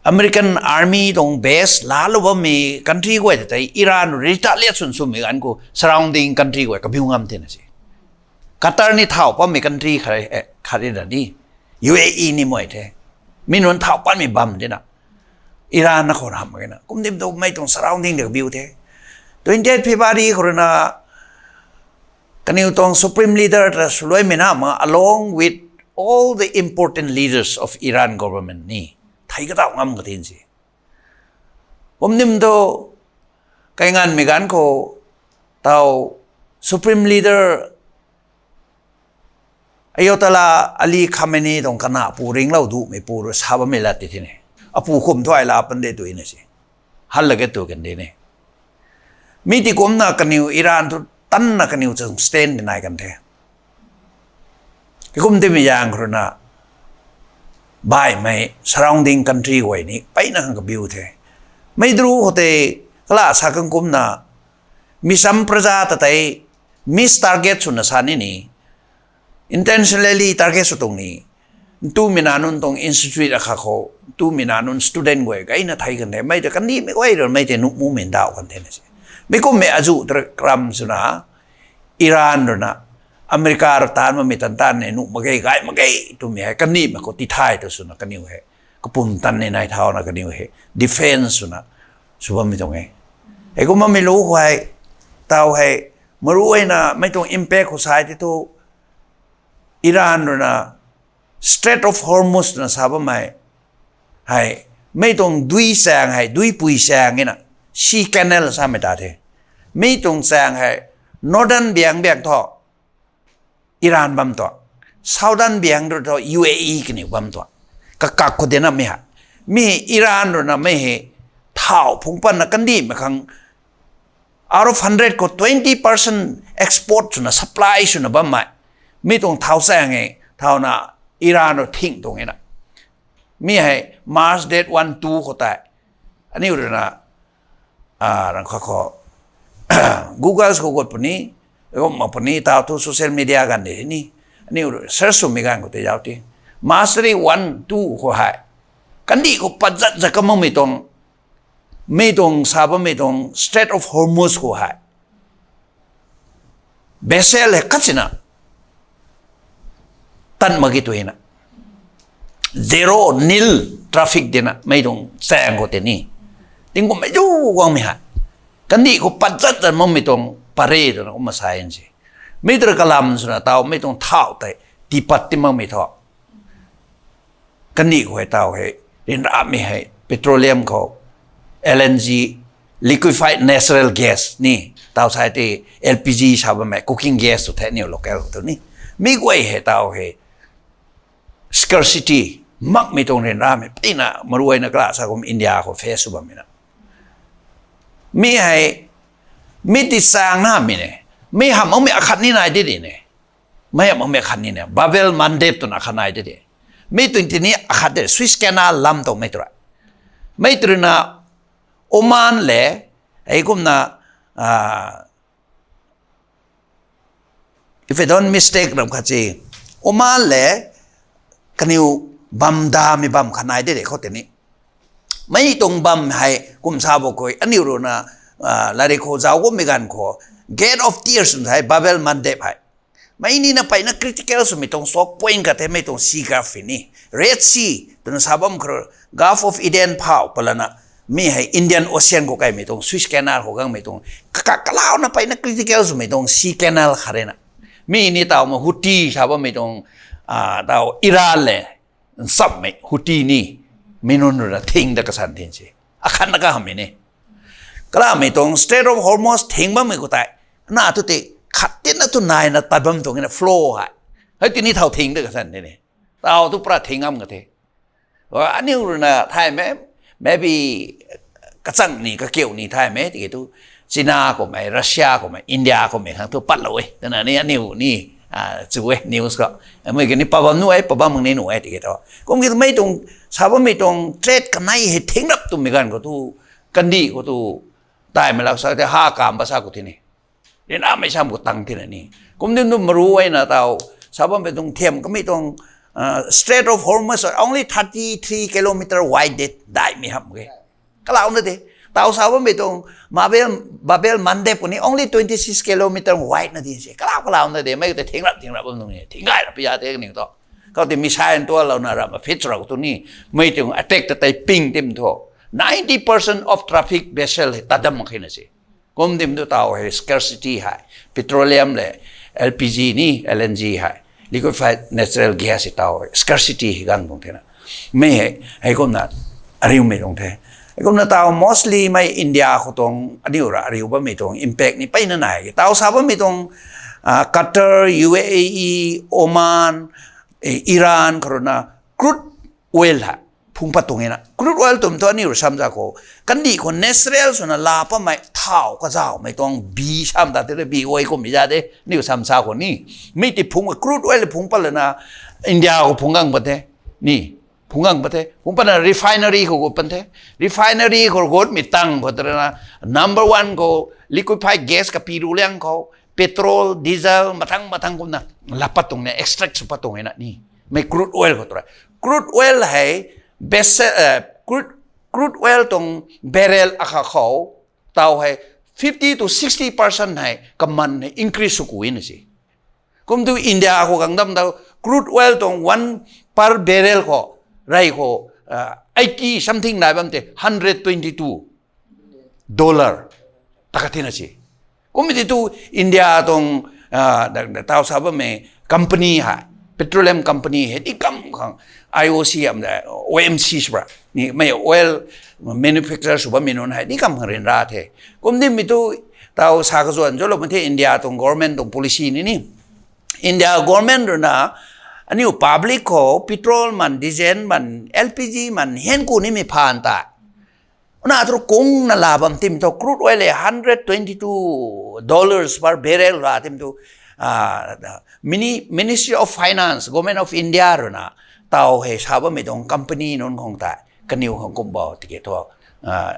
American army tuang base laalou bammei country guay ta tei Iran rui retaliate swn swmei ganv khou surrounding country guay kabiu ngam the na si. Qatar ni thau pammei country khat, eh, khat ri na ni. U A E ni mei the. Mi nunc thau pammei bam di na. Iran na khou ram mak na. Kum tim tu mei tuang surrounding de kabiu the. Twenty eight February khou rui na kaniw tuang supreme leader ta swluaimei na ma along with all the important leaders of Iran government ni. Thei kataw ngam katin si. Kum tim tu kai nganmei ganv khou taw supreme leader Ayatollah Ali Khamenei tuang kana pu ringlou dumei pu rui sa bammei lat ti thine. Apu khum thu ai la pan de tu na si. Hal la ke tu kan de ne. Mi ti kumna kaniw Iran thu tanna kaniw chang stand di nai kan the. Ki kum timei zaeng khou rui na baihmei surrounding country guay ni peyna khang kabiu the. Mei dru khou tei kala sa kan kumna misam praja ta tei mis target swna sa ni ni, intentionally target sw tuang ni, ntumei na nunc tuang institute akhat khou ntumei na nunc student guay gayna thei kan the, mei ta kandihmei guay rui mei tei nuh mumei ndauh kan the na si. Mi kummei azu ta ram swna Iran rui na America rui taanv bammei tan tan ne nuh mak ge, gay mak ge twmei hei kandihmei khou tithay tu swna kaniw hei kapum tan ni nai thauna kaniw hei defense swna sw bammei tuang e. Hei kum bammei lu khou hei taw hei maruina mei tuang impact khou sai ti thu Iran rui na Strait of Hormuz na sa bammei hei mei tuang dui chaeng hei, duipui chaeng e na, Sea Canal samei ta the. Mei tuang chaeng hei Northern biang biang thu Iran bam tuang, Southern biang rui thu U A E kaniw bam tuang. Kakak khou de na mi hei, mi Iran rui na mei hei thau phungc patna kandihmei khang out of hundred khou twenty percent export swna supply swna bammei. Mi tuang thau chaeng e, thauna Iran rui thing tuang e na. Mi hei March date one two khou tei aniu rui na, ah, rang kha khou Google khou gut puni, kum mak puni, taw thu social media ganv de ni, aniu rui search swmei ganv khou tei zauc ti. March three, one, two khou hei kandih khou pat zat zat ka makmei tuang, mei tuang sa bammei tuang Strait of Hormuz khou hei vessel hei khat sina tan mak ki tu na, zero, nil traffic di na mei tuang chaeng khou tei ni, tingkummei zu guangmei hei kandih khou pat zat zat makmei tuang pare twna kumna sa si. Mei ta rui kalam swna taw mei tuang thau tei tiipat ti makmei thu kandih khou hei taw hei ryanramei hei petroleum khou, L N G, liquefied natural gas ni, tau sai ti L P G sa bammei cooking gas tu the aniu local tu ni. Mi guay hei tau hei scarcity makmei tuang ryanramei peyna maruayna kala sa kum India khou face sw bammei na. Mi hei, mi ti chang na mi ne. Mi hamh makmei akhat ni nai di di ne. Mi hamh makmei akhat ni ne. Bab el Mandeb twna akhat nai di di. Mi twenty ni akhat de Suez Canal lam tuang mei tura. Mei turina Oman le, hei kumna, ah, if I don't mistake ram khat si, Oman le kaniw bam damei bam khat nai de de khou tini. Mei tuang bam hei kum sa bo khou aniu rui na, ah, lari khou zau kummei ganv khou, Gate of Tears hei Bab el Mandeb hei. Mei ni na peyna critical swmei tuang choke point khat the mei tuang sea gulf ni. Red Sea twna sa bam khou, Gulf of Eden phau palana, mi hei Indian Ocean khou kaimei tuang Suez Canal khou gangmei tuang kaka kalauna peyna critical swmei tuang sea canal khat rui na. Mi ni tau ma Houthi sa bammei tuang, ah, tau Iran le nchapmei Houthi ni, mi nunc rui na thing da kasan thin si. Akhat na kahammei ni. Kalamei tuang Strait of Hormuz thing bammei khou tei, na thu ti khat tina thu naina tat bam tuang na flow hei. Hei tini thau thing da kasan thin ni. Tau thu pura thing ngam ka the. Aniu rui na thaymei, maybe kachang ni, kakiu ni thaymei, tiki thu China kummei, Russia kummei, India kummei khang thu patlou e twna ni aniu ni, ah, chu e news khou. Mei kini pabam nuh e, pabam ni nuh e tiki thu. Kum ki mei tuang, sa bammei tuang trade kanei hei thing rap twmei ganv khou thu, kandih khou thu, taimei lak sa the ha kam ba sa khou tini. Ryanramei sam khou tang thina ni. Kum din tu maruayna tau, sa bammei tuang thiam kamei tuang, ah, Strait of Hormuz only thirty three kilometer wide de, daihmei hamh ke. Kalauna de. Tau sa bammei tuang Bab el, Bab el Mandeb khou ni only twenty six kilometer wide na di si. Kalau kalauna de, mei te thing rap, thing rap bam tuang ni. Thing gay rap pi ya te kaniw tu. Kau ti missile tualouna ram a fit rau tu ni. Mei tuang attack ta tei ping tim thu, ninety percent of traffic vessel hei tadam khe na si. Kum dim tu tau hei scarcity hei, petroleum le L P G ni, L N G hei, liquefied natural gas hei tau hei scarcity hei gang tuang thena. Mei hei, hei kumna ariumei tuang the. Hei kumna tau mostly mei India khou tuang aniu ra ariu bammei tuang impact ni peyna nai. Tau sa bammei tuang, ah, Qatar, U A E, Oman, eh, Iran khou rui na crude oil hei phungc pat tuang e na. Crude oil twmei thu aniu ra sam sa khou, kandih khou natural swna la patmei thau kazauhmei tuang bi sam ta te bi oil kummei za de, aniu sam sa khou ni. Mi ti phungc, crude oil phungc pat lana India khou phungc gang pat the, ni, phungc gang pat the, phungc patna refinery khou gut pat the. Refinery khou gutmei tang khou tana number one khou liquefied gas kapi ru liang khou petrol, diesel mathang mathang kumna la pat tuang ni, extract sw pat tuang e na ni. Mei crude oil khou tu ra. Crude oil hei, base, eh, crude, crude oil tuang barrel akhat khou, tau hei fifty to sixty percent hei kaman hei increase sw ku na si. Kum tu India khou gang dam tau crude oil tuang one per barrel khou, rei khou, ah, eighty something nai bam te, hundred twenty two dollar ta ka thina si. Kum ti tu India tuang, ah, da, da, tau sa bammei company hei, petroleum company hei di kam khang, I O C am da, O M C sw bra ni, mei oil manufacturer sw bammei nunc hei di kam khang ryanra the. Kum dimei tu tau sa kazuan zolou ma the India tuang government tuang policy ni ni. India government rui na aniu public khou petrol man, diesel man, L P G man, hen ku nimei phaan ta. Una thu kungna la bam tim thu crude oil hei hundred twenty two dollars per barrel ra tim thu, ah, Mini-, Ministry of Finance, Government of India rui na tau hei sa bammei tuang company nunc khang ta, kaniw khang kum bau tiki thu, ah,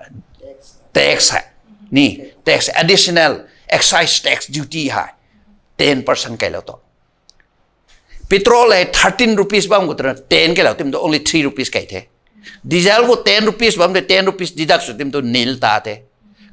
tax hei, ni, tax, additional excise tax duty hei ten percent kailou tu. Petrol hei thirteen rupees bam khou tana ten kailou tim tu only three rupees kai the. Diesel khou ten rupees bam te, ten rupees deduct sw tim tu nil ta the.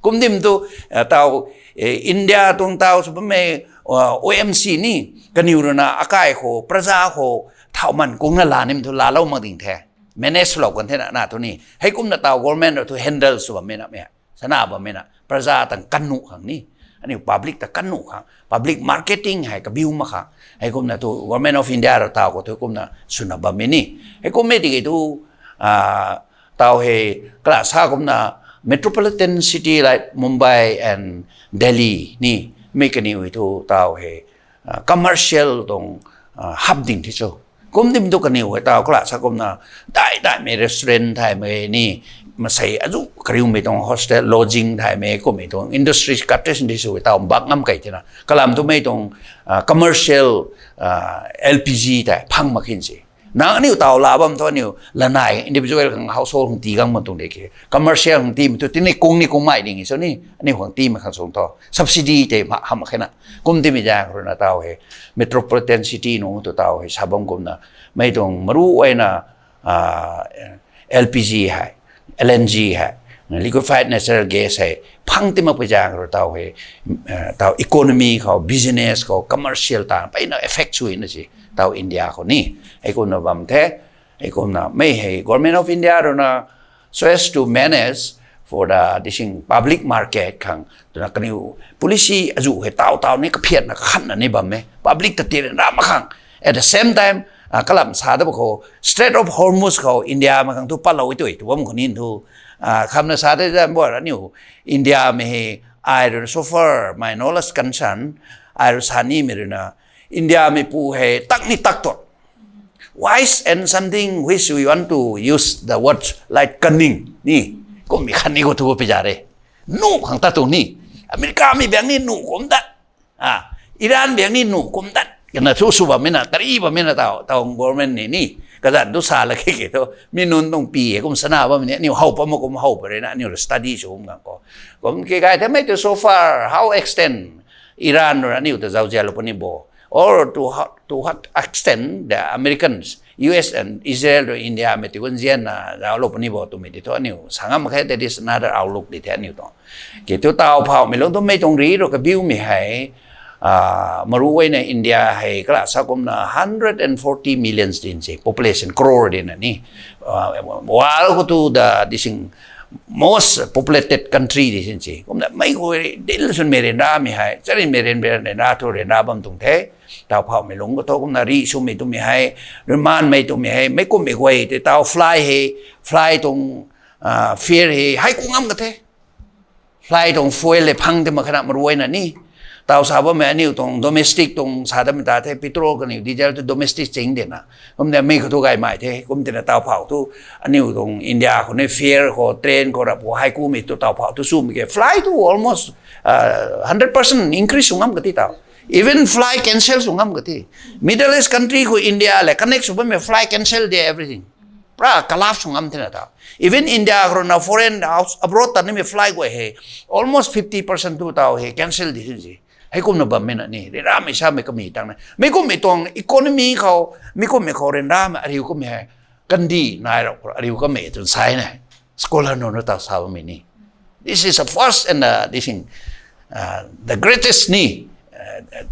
Kum dim tu, eh, tau, eh, India tuang tau sw bammei, ah, O M C ni, kaniw rui na akai khou, praja khou, thau man kungna la nim thu lalou mak ding the. Manage swlou kan the na, na thu ni. Hei kumna tau government rui thu handle sw bammei na mei. Sana bammei na, praja tang kannuh khang ni. Aniu public ta kannuh khang. Public marketing hei kabiu mak khang. Hei kumna thu Government of India rui tau khou thu kumna swna bammei ni. Hei kummei tiki thu, ah, tau hei kala sa kumna, metropolitan city like Mumbai and Delhi ni, mei kaniw hei thu taw hei commercial tuang hub ding the cho. Kum dim tu kaniw hei taw kala sa kumna, dai daimei restaurant thaymei ni, masei azu kariumei tuang hostel, lodging thaymei kummei tuang industry cottage di sw taw bak ngam kei thena. Kalam tu mei tuang commercial L P G tei phang mak khin se. Nang aniu taw la bam thu aniu lanai individual khang household khang tii gang bam tuang de ke. Commercial khang tiimei thu tini kung ni kung mai ding so ni, aniu khang tiimei khang sung thu subsidy tei ma ham khe na. Kum tiimei zaeng rui na taw hei metropolitan city nunc tu taw hei sa bam kumna, mei tuang maru ai na L P G hei, L N G hei, liquefied natural gas hei phang ti mak pui zaeng rui taw hei taw economy khou, business khou, commercial ta peyna effect sw na si taw India khou ni. Hei kumna bam the. Hei kumna mei hei Government of India rui na, so as to manage for the dising public market khang twna kaniw policy azu hei taw taw ni kaphiatna khanna ni bam e, public ta tiran ra mak khang. At the same time, kalam sa da khou Strait of Hormuz khou India mei khang thu palou tu tu bam khou ni thu, khamna sa de zan bo aniu India mei hei, ai rui so far my knowledge concern, ai rui sa nimei rui na, India mei pu hei tak ni tak tu wise and something which we want to use the word like cunning ni, kummei khatni khou thu pi za re. Nu khang ta tu ni, America mei biang ni nu kum dat, Iran biang ni nu kum dat kana thu sw bammei na, kari bammei na taw taw government ni ni kazanc tu sa la khe ke thu mi nunc tuang pi e kum sana bammei ni aniu how pa ma kum how pa rui na aniu study sw kum gang khou kum ke gay the mei tu so far how extent Iran rui aniu ta zauzianlou puni bo, or to what extent the Americans, U S and Israel rui India mei ti gunzianna zauclou puni bo twmei ti thu aniu sa ngam mak khe, that is another outlook di the aniu tuang. Ke thu taw phauhmei lung tu mei tuang ri rui kabiumei hei, maru ai na India hei kala sa kumna hundred and forty millions din se, population crore din na ni, world khou tu the dising most populated country di sin se. Kumna mei khou dil sunmei ryanramei hei, charynmei ryanra thu ryanra bam tuang the. Taw phauhmei lung khou thu kumna ri swmei twmei hei, ryanmanmei twmei hei, mei kummei guay tei taw fly hei, fly tuang fare hei hei ku ngam ka the. Fly tuang fuel le phang ti mak khe na maru ai na ni. Taw sa bammei aniu tuang domestic tuang sa damei ta the, petrol kaniw diesel tu domestic ching de na. Kumna mei khou thu gaymei the, kum tina taw phauh thu aniu tuang India khou ni fare khou, train khou rap khou hei kumei tu taw phauh thu swmei ke fly tu almost hundred percent increase sw ngam ka ti taw. Even fly cancel sw ngam ka ti. Middle East country khou India le connect sw bammei fly cancel de everything. Pura collapse sw ngam thena taw. Even India khou rui na foreign house abroad ta nimei fly guay hei almost fifty percent tu taw hei cancel di sin se. Hei kumna bammei na ni ryanramei samei kami tang na. Mei kummei tuang economy khou, mei kummei khou ryanramei ariu kummei hei kandi nai rap khou ariu kamei twn sa na. Scholar nunc rui taw sa bammei ni, this is the first and the greatest ni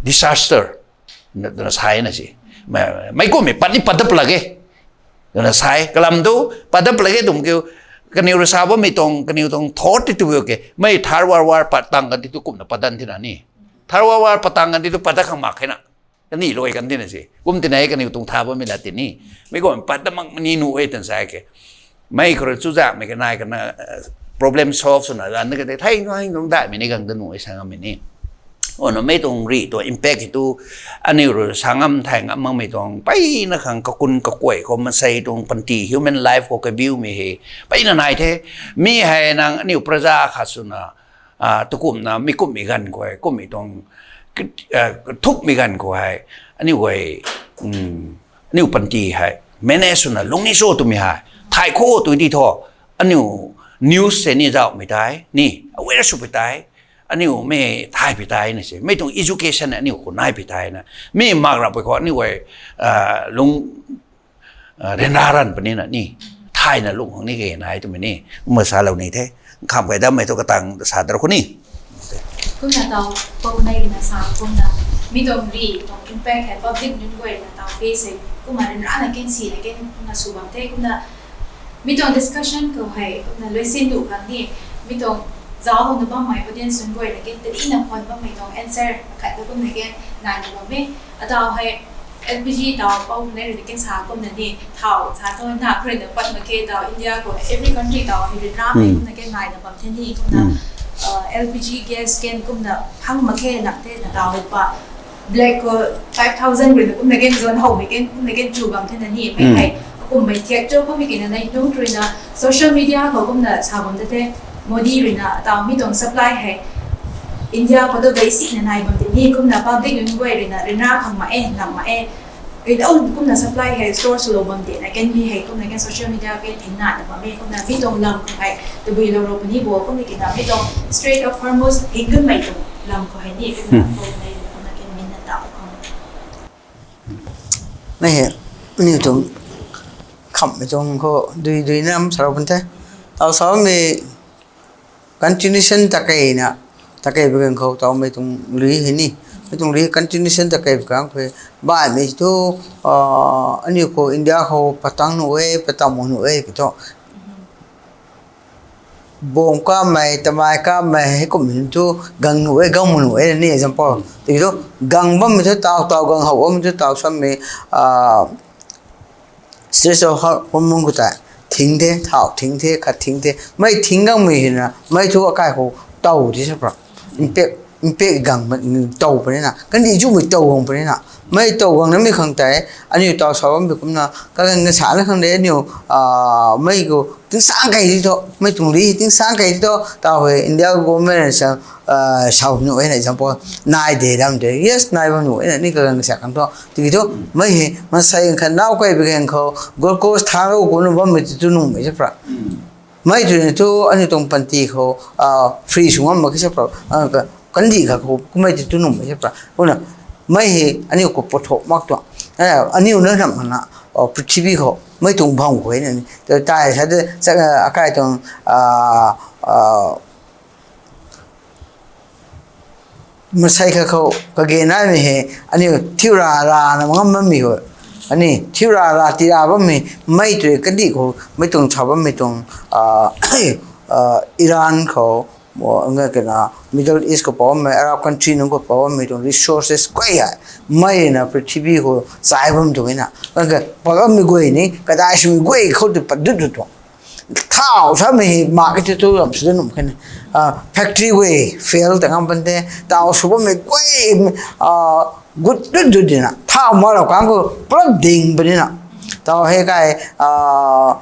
disaster twna sa na se. Mei kummei pat ni pat dap lak e twna sa e. Kalam tu pat dap lak e twmei kiu, kaniw rui sa bammei tuang, kaniw tuang thought ti tu ke, mei Third World War pat tang kan ti tu kumna pat dan thena ni. Third World War pat tang kan ti tu pat dat khang mak khe na. Kani loi kan tina se. Kum tina hei kaniw tuang tha bammei la ti ni. Mei kummei pat dat mak ni nuh e twna sa ke. Mei khou rui chuzaenghmei kanei kana problem solve swna zan ka the, thei nung daihmei ni gang ta nuh e sa ngammei ni. Ono mei tuang ri tuang impact hei tu aniu rui sa ngam thay ngam makmei tuang peyna khang kakun kakuay khou masei tuang panty human life khou kabiumei hei peyna nai the. Mi hei nang aniu praja khat swna tukumna mi kummei ganv khou hei, kummei tuang thukmei ganv khou hei, aniu guay, aniu panty hei manage swna lungni cho twmei hei thay khou tu di thu, aniu news se ni zauhmei tei ni aware sw pui tei, aniu mei thay pui tei na se, mei tuang education aniu khou nai pui tei na, mi mak rap pui khou aniu guay lung ryanra ranv puni na ni, thayna lung khang ni ke nai twmei ni kumna salou ni the. Kham kai dammei thu katang sa dar khou ni. Kumna taw, pou nei na sa kumna, mi tuang ri tuang impact hei public nunc guay na taw face hei kumna ryanrana kan si na kan kumna sw bam the kumna, mi tuang discussion khou hei kumna luisin du khang ni, mi tuang zauc na bammei audience nunc guay na kan tadina phon bammei tuang answer khat ta kumna kan nai na bam e. Ataw hei L P G tau pau nei rui na ken sa kumna ni thau sa tho na khou rui na pat mak khe tau India khou every country tau hei rui ram kumna ken nai na bam the ni kumna, uh, L P G gas ken kumna phang mak khe na the na tau pa black khou five thousand rui na kumna ken zone hou mei ken kumna ken chu bam the na ni mei hei kum mei thiak cho kum mei ken na nai nung rui na social media khou kumna sa bam the the Modi rui na tau mi tuang supply hei India khou tu basic na nai bam te ni kumna public nunc guay rui na rina khang ma e, lam ma e. Rina kumna supply hei store swlou bam te na ken mi hei kumna ken social media ken thing na na bam e kumna mi tuang lam khang hei tabui lou rou puni bo kumna kina mi tuang Strait of Hormuz hing dun mei tuang lam khou hei ni kumna bo nei kumna ken mi na tau khang. Mei hei, ni tuang kham mei tuang khou dui dui nam sa rou pun the. Tau sa mei continuation ta kei na, ta kei bikang khou tau mei tuang lui hei ni. Mei tuang lui continuation ta kei bikang khou bai mei tu, ah, aniu khou India khou patang nu e, patam nu e, ki tu. Bom kamei, tamei kamei, hei kum hin tu gang nu e, gang mu nu e, ni example. Tiki tu gang bammei tu tau, tau gang hou bammei tu tau sam mei, ah, Strait of Hormuz khou ta thing the, thau thing the, khat thing the. Mei thing gang mei hina, mei thu akai khou tau di sa pra. Impact, impact gang mei tau puni na. Kandih zumei tau gang puni na. Mei tau gang na mei khang tei, aniu tau sa bammei kumna, kalang na sa na khang de aniu, ah, mei khou tingsang kei di tho, mei tuang li tingsang kei di tho, tau hei India government sa, ah, sa nu e na example, nai de dam de, yes, nai bam nu e na ni kalang na sa khang tho. Tiki tu, mei hei, masai khat nau kei bikang khou, glucose thang rou kumna bammei tu tu nu mei sa pra. Mei tu ni tu aniu tuang panty khou, ah, free sw ngam mak khe sa pra, ah, ka, kandih khat khou kumei tu tu nu mei sa pra. Kumna, mei hei aniu khou pathok mak tuang. Ah, aniu na nam na, oh, prithibi khou, mei tuang bam khou e na ni. Tu tai sa de, sa, ah, akai tuang, ah, ah, masai khat khou kage naimei hei, aniu thiu ra ra na ngam bammei khou. Ani thiu ra ra ti ra bammei, mei tu kandih khou, mei tuang sa bammei tuang, ah, ah, Iran khou, nga kena Middle East khou pau bammei, Arab country nunc khou pau bammei tuang resources guay hei. Mei na prithibi khou chai bam tuang e na. Nga ke, pau bammei guay ni, kadai swmei guay khou tu pat dut dut tuang. Thau sa mei hei ma ke tu tu lam sw dun num khe ni. Ah, factory guay fail ta ngam pan the. Tau sw bammei guay, ah, gut dut dut di na. Thau ma rau kang khou pura ding puni na. Tau hei kai, ah,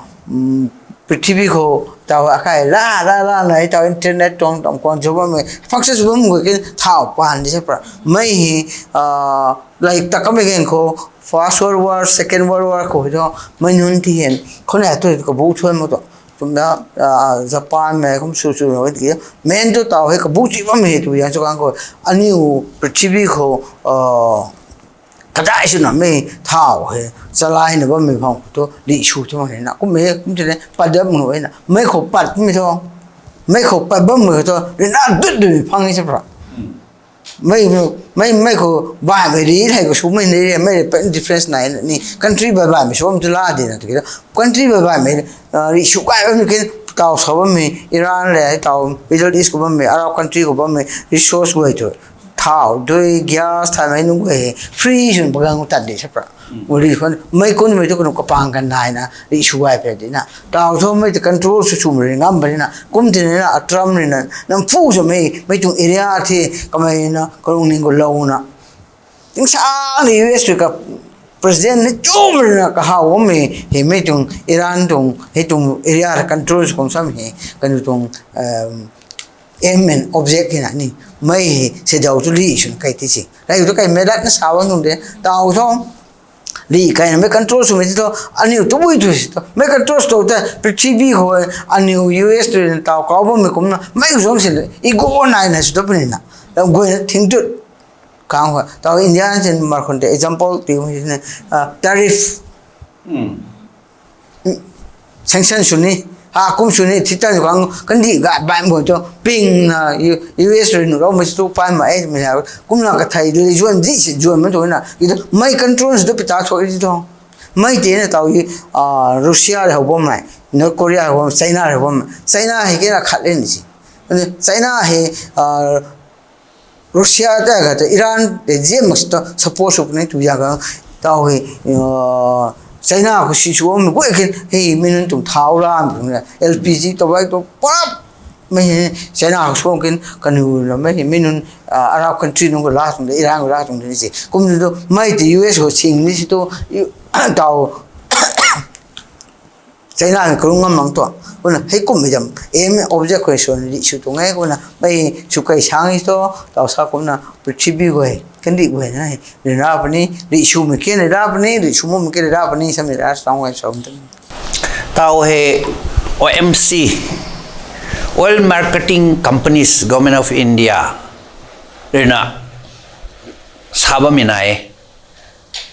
prithibi khou tau akai la la la na tau internet tuang tuang kuang sw bammei function sw bammei guay ke thau pan di sa pra. Mei hei, ah, like ta kamei kang khou First World War, Second World War khou hei tu, mei nunc ti hen, khou na tu kabu thuan mak tu. Kumna, ah, Japan mei kum sw sw na ki, main tu tau hei kabu chi bammei hei tu yang chu kang khou, aniu prithibi khou, ah, kadai sw na mei thau hei, chalai na bammei phang tu, li sw tu mak hei na, kum mei, kum ti ne, pat dam nu e na, mei khou pat mei tu, mei khou pat bammei tu, rina dut dut mei phang ni sa pra. Mei, mei, mei khou baihmei ri hei khou swmei ni ri, mei ri pa difference nai ni, country bai baihmei sw bam tu la di na tiki. Country bai baihmei, ah, ri sw kai bammei ken tau sa bammei, Iran le, tau Middle East khou bammei, Arab country khou bammei, resource guay tu. Thau, dui, gas, thaymei nunc guay hei, free swna pagang tat di sa pra. Uli khwan, mei kunmei tu kanu kapang kan nai na, ri sw gai phe di na. Tau thu mei tu control sw sw mei ri ngam puni na. Kum ti ni na, a Trump ri na, nam phu sw mei, mei tuang area the, kamei na, kalung ning khou lou na. Tingsang ni U S rui ka president ni chum ri na kahau mei, hei mei tuang Iran tuang, hei tuang area ta control sw kum sam hei, kanu tuang, um, aim and object hei na ni, mei hei se dau tu li sw kai ti si. Lai tu kai mei dat na sa bam tuang de, tau thu, li kai na mei control sw mei ti tu, aniu tu bui tu si tu, mei control sw tu ta, prithibi khou, aniu U S tu tau kau bammei kumna, mei zong si, ego nai na sw tu puni na, lam guay na thing tut, kang khou, tau India sin mar khun te, example, ti mi ne, ah, tariff, sanction sw ni, ha kum sw ni, thi tan kang, kandih gai baihmei tu, ping na, U-, U S rui nu rau mei tu pai ma e, mei ha, kumna kathei li zuan di si zuan mei tu na, i tu, mei control sw tu pita thu i tu. Mei ti na tau i, ah, Russia rui hou bammei, North Korea rui hou bammei, China rui hou bammei, China hei ke na khat le ni si. China hei, ah, Russia ta khat Iran te zia mak si tu support sw puni tu ya kang, Tau hei, uh, China khou sinsw bammei guay ken, hei, mi nunc tuang thau lam, L P G tau bai tau pap, mei hei, China khou suang ken, kaniw na mei hei, mi nunc, uh, Arab country nunc khou la tuang de, Iran khou la tuang de ni se. Kum tu, mei ti U S khou sing ni si tu, tau, China ni karung ngam mang tu. Kumna, hei kum mei dam, aim object khou sw ni sw tuang e, kumna, mei sw kai sang i tu, tau sa kumna, prithibi guay, kandih guay na hei, rina puni, ri sw mei ken rina puni, ri sw mu mei ken rina puni, sa mei ra, sa ngai sa mei. Tau hei O M C, Oil Marketing Companies, Government of India, rina, sa bammei nai e.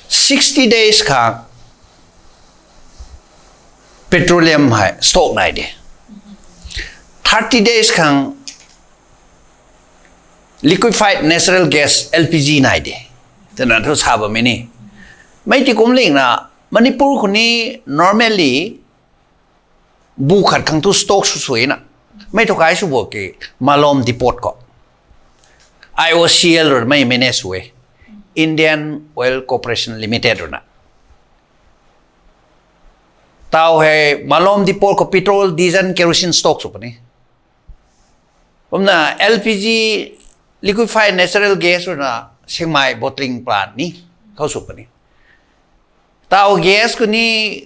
Sixty days khang petroleum hei stock nai de. Thirty days khang liquefied natural gas, L P G nai de. Twna thu sa bammei ni. Mei ti kum ling na, Manipur khou ni normally bu khat khang thu stock sw sw e na. Mei thu kai sw bo ki Malom Depot khou. I O C L rui mei manage sw e. Indian Oil Corporation Limited rui na. Tau hei Malom Depot khou petrol, diesel, kerosene stock sw puni. Kumna L P G, liquefied natural gas rui na Singmai bottling plant ni khou sw puni. Tau gas khou ni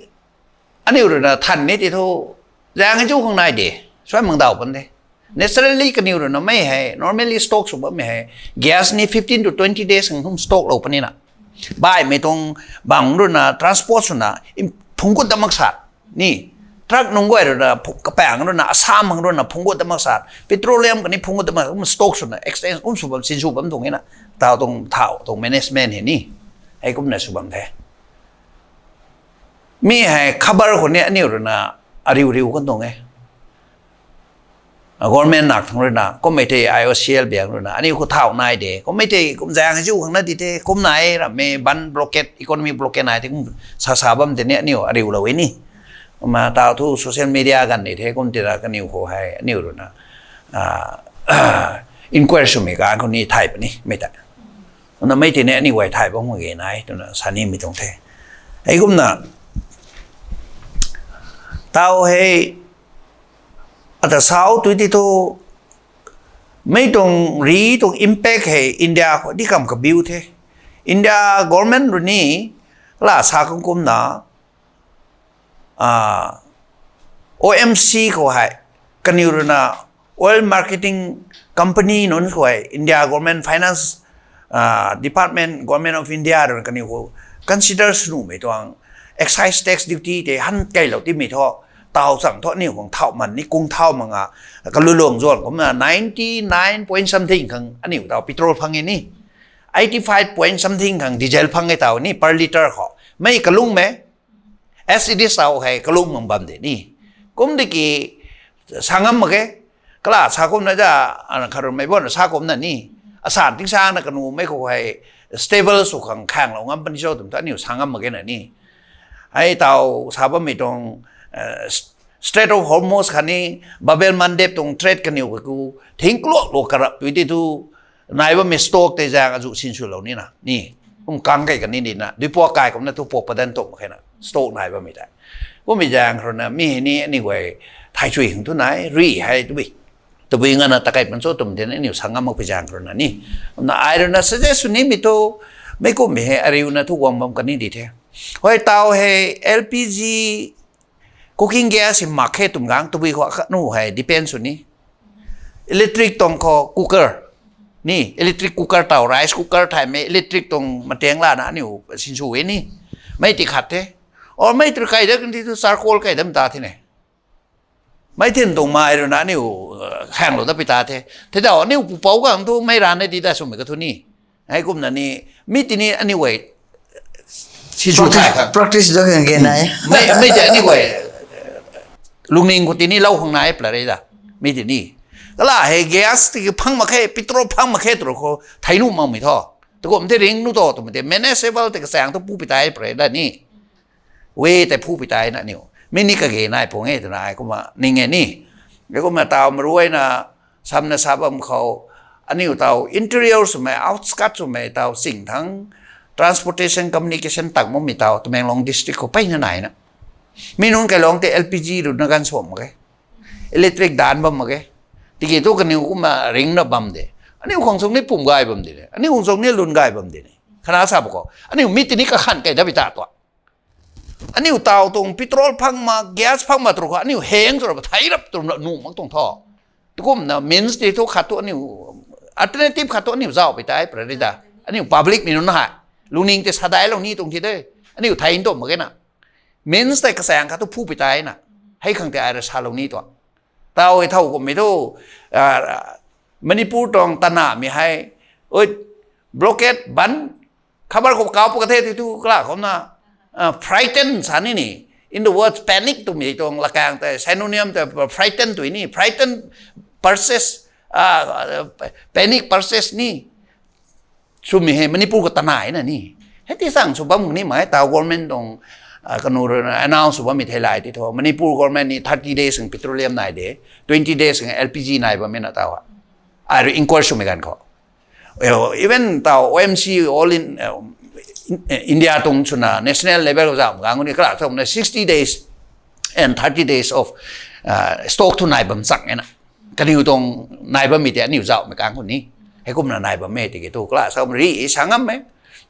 aniu rui na than ni ti thu, zaeng hei chu khang nai de, suai mang daw pan de. Naturally kaniw rui na mei hei, normally stock sw bammei hei, gas ni fifteen to twenty days khang hum stock lou puni na. Baihmei tuang bang rui na transport sw na, im, phungc gut dat mak sa. Ni, truck nunc guay rui na, phu-, kapaeng rui na, Assam hang rui na, phungc gut dat mak sa. Petroleum kani phungc gut dat mak, kum stock sw na, exchange kum sw bam, sin sw bam tuang e na. Tau tuang, thau tuang management hei ni. Hei kumna sw bam the. Mi hei khabar khou ni aniu rui na, ariu riu kan tuang e. Government nak thang rui na, kum mei tei I O C L biang rui na, aniu khou thau nai de, kum mei tei, kum zaeng hei chu khang na di the, kum nai rammei ban blockade, economy blockade nai the, kum sa sa bam tei ni aniu ariu lou e ni. Kumna tau thu social media ganv ni the, kum ti ra kaniw khou hei, aniu rui na, ah, inquire swmei kan khou ni thay puni, mei ta. Kumna mei tei ni aniu guay thay bam mak ge nai, twna sa nimei tuang the. Hei kumna, tau hei, ata sau tui ti thu, mei tuang ri tuang impact hei India khou di kam kabiu the. India government rui ni, la sa kum kumna, ah, O M C khou hei, kaniw rui na oil marketing company nunc khou hei, India government finance, ah, department, Government of India rui na kaniw khou consider sw nuhmei tuang excise tax duty tei han keylou timei thu, tau chang thu aniu khang thau man ni kung thau mak nga, kaluluang zuan kumna ninety nine point something khang aniu tau petrol phang e ni, eighty five point something khang diesel phang e tau ni per litre khou. Mei kalungmei, as it is tau hei kalung mang bam de ni. Kum di ki sa ngam mak ge, kala sa kumna za, ana kharumei bon sa kumna ni. Asan ting sang na kanumei khou hei stable sw khang khanglou ngam puni cho twmei thu aniu sa ngam mak ge na ni. Hei tau sa bammei tuang, eh, Strait of Hormuz khatni Bab el Mandeb tuang trade kaniw khou thing kluak luak karap tui ti thu, nai bammei stock tei zaeng azuh sinswlou nina, ni. Kum kang kei kani nina, duipuak kai kumna tu puak padan tuk mak khe na, stock nai bammei tei. Kummei zaeng khou rui na, mi hei ni aniu guay thay chui hang thu nai, ri hei tabui. Tabui ngana ta kai pan cho twmei tei aniu sa ngam makpui zaeng khou rui na ni. Kumna ai rui na suggest sw nimei thu, mei kummei hei ariu na thu guang bam kani di the. Hoi tau hei L P G cooking gas hei mak khe twmei gang tabui khou khatnu hei depend sw ni. Electric tuang khou cooker. Ni, electric cooker tau, rice cooker thaymei, electric tuang mataeng lana aniu sinsw e ni. Mei ti khat the. Or mei ti kai dat kan ti thu charcoal kai dat ta the ne. Mei thin tuang mai rui na aniu, uh, khanglou dat pi ta the. Thei tau aniu pupouc gang thu mei ran e ti ta swmei ka thu ni. Hei kumna ni, mi ti ni aniu guay sinsw thay khang. Practice dat khang ge nai. Mei, mei ti aniu guay lungning khou ti ni lou khang nai pla re da. Mi ti ni. Kala hei gas ti phang mak khe, petrol phang mak khe tw rou khou thei nuh makmei thu. Tukum ti ring nuh to twmei ti manageable ti kachaeng thu pu pi tai pla re da ni. We tei phu pi tai na aniu. Mi ni kage nai pung e twna ai kumna ning e ni. Ai kumna tau maruai na samna sa bam khou aniu tau interior swmei, outskirt swmei, tau ching thang, transportation communication tak makmei tau Tamenglong district khou peyna naina. Mi nunc kailong te L P G rui na ganv suam mak ge. Electric dan bam mak ge. Tiki thu kaniw kumna ringna bam de. Aniu khang sung ni pum gay bam de. Aniu khang sung ni lun gay bam de. Khana sa bo khou. Aniu mi tini kakhan kai da bi ta tua. Aniu tau tuang petrol phang ma, gas phang ma tru kha, aniu heng sura ba thai rap tru na nu mak tuang tho. Tukumna means ti thu khat tu aniu alternative khat tu aniu zau pi tai prarida. Aniu public mi nunc hai. Lungning te sadai lou ni tuang thi de. Aniu thai in tu mak ge na. Means tei kasang khat tu phu pi tai na. Hei khang te ai ra sa lou ni tu. Tau e thau kum mi thu, ah, Manipur tuang tana mi hei, ui, blockade ban, khabar khou kau pw kathe ti thu kala khou na, ah, frighten sa ni ni. In the words panic tu mi tuang lakang te, synonym te frighten tu ni, frighten process, ah, panic process ni. Swmei hei Manipur khou tanai na ni. Hei ti sang sw bam ni mai tau government tuang, ah, kanu rui na announce sw bammei thei lai ti thu. Manipur government ni thirty days ng petroleum nai de, twenty days ng L P G nai bammei na tau. Ai rui inquire swmei ganv khou. Eh, even tau O M C all in, eh, in, eh, India tuang swna national level khou zam gang ni kala swna sixty days and thirty days of, ah, stock thu nai bam chang e na. Kaniw tuang nai bammei te aniu zauhmei kang khou ni. Heikumna nai bammei tiki thu kala sa ri sa ngam e.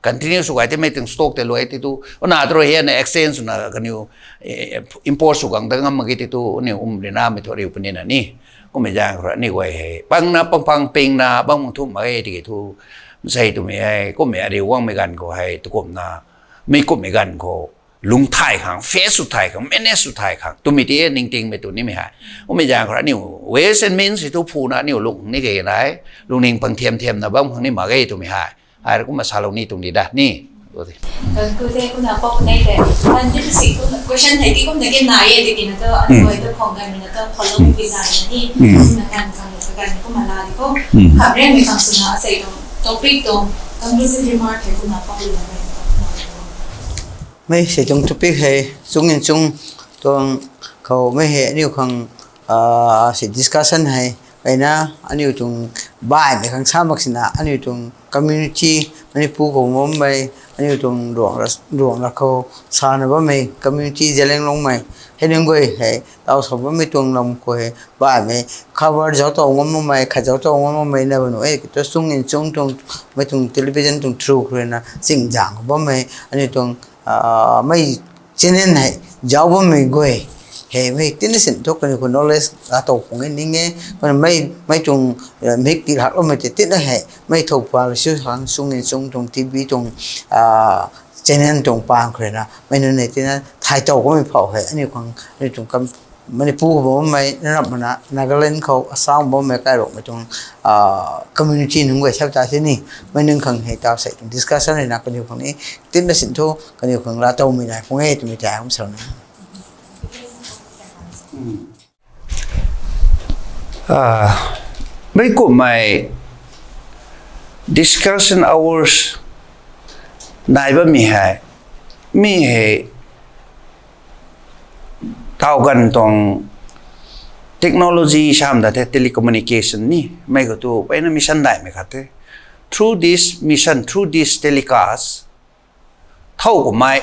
Continue sw gay te mei ting stock te luai ti tu. Una tro hei na exchange na kaniw, eh, import sw gang da ngam mak ge ti tu, aniu um ri na mei thu riu puni na ni. Kummei zang khou ra aniu guay hei. Pang na pang pang ping na bang mung thu mak ge tiki thu. Sei tu mei hei, kummei ariu wang mei ganv khou hei, tu kum na. Mei kummei ganv khou. Lung thai khang, face sw thai khang, manage sw thai khang. Tumei ti ningtingmei tu nimei hei. Umei zang khou ra aniu ways and means tu phu na aniu lung ni ke nai. Lungning pang thiam thiam na bam khang ni mak ge tumei hei. Ai ra kumna sa lou ni tung di da ni. Thank you te, kumna pok nei te. Kan ti si kumna question thei ti kumna ke nai e, ti ki na to, aniu guay to khong gan mi na to, follow pi zai na ni. Kumna kan kan kan kumna la di ko. Khamrian mi khang swna asei tuang topic tuang conclusive remark hei kumna pok di na. Mei sei tuang topic hei, chung in chung tuang khou mei hei, aniu khang, ah, sei discussion hei, kaina, aniu tuang baihmei khang sa mak sina, aniu tuang community, Manipur khou bammei, aniu tuang ruang ra, ruang ra khou sana bammei, community Zeliangrong mei, hei nunc guay hei, tau sa bammei tuang lam khou hei, baihmei, cover zauc tau ngam makmei, khat zauc tau ngam makmei na banu e, kito chung in chung tuang, mei tuang television tuang through khou rui na, ching zang khou bammei, aniu tuang, ah, mei channel hei, zauc bammei guay. Hei, mei tina sin thu kaniw khou knowledge la tau pung e ning e. Kumna mei, mei tuang, eh, mik ti lak loumei te tina hei, mei thou pa lu siu hang chung in chung tuang T V tuang, ah, channel tuang pang khou rui na. Mei nunc nei tina thai tau kamei phou hei, aniu khang, aniu tuang kam, Manipur khou bammei, na rap mana, Nagaland khou, Assam bammei, kairukmei tuang, ah, community nunc guay sa ta si ni, mei nunc khang hei tau sei tuang discussion rui na kaniw khang ni, tina sin thu, kaniw khang la tau mei nai pung e, tumei ta kum sa na. Ah, mei kummei discussion hours nai bammei hei, mi hei tau ganv tuang technology sam da the telecommunication ni, mei khou tu peyna mission daihmei khat the. Through this mission, through this telecast, thau kummei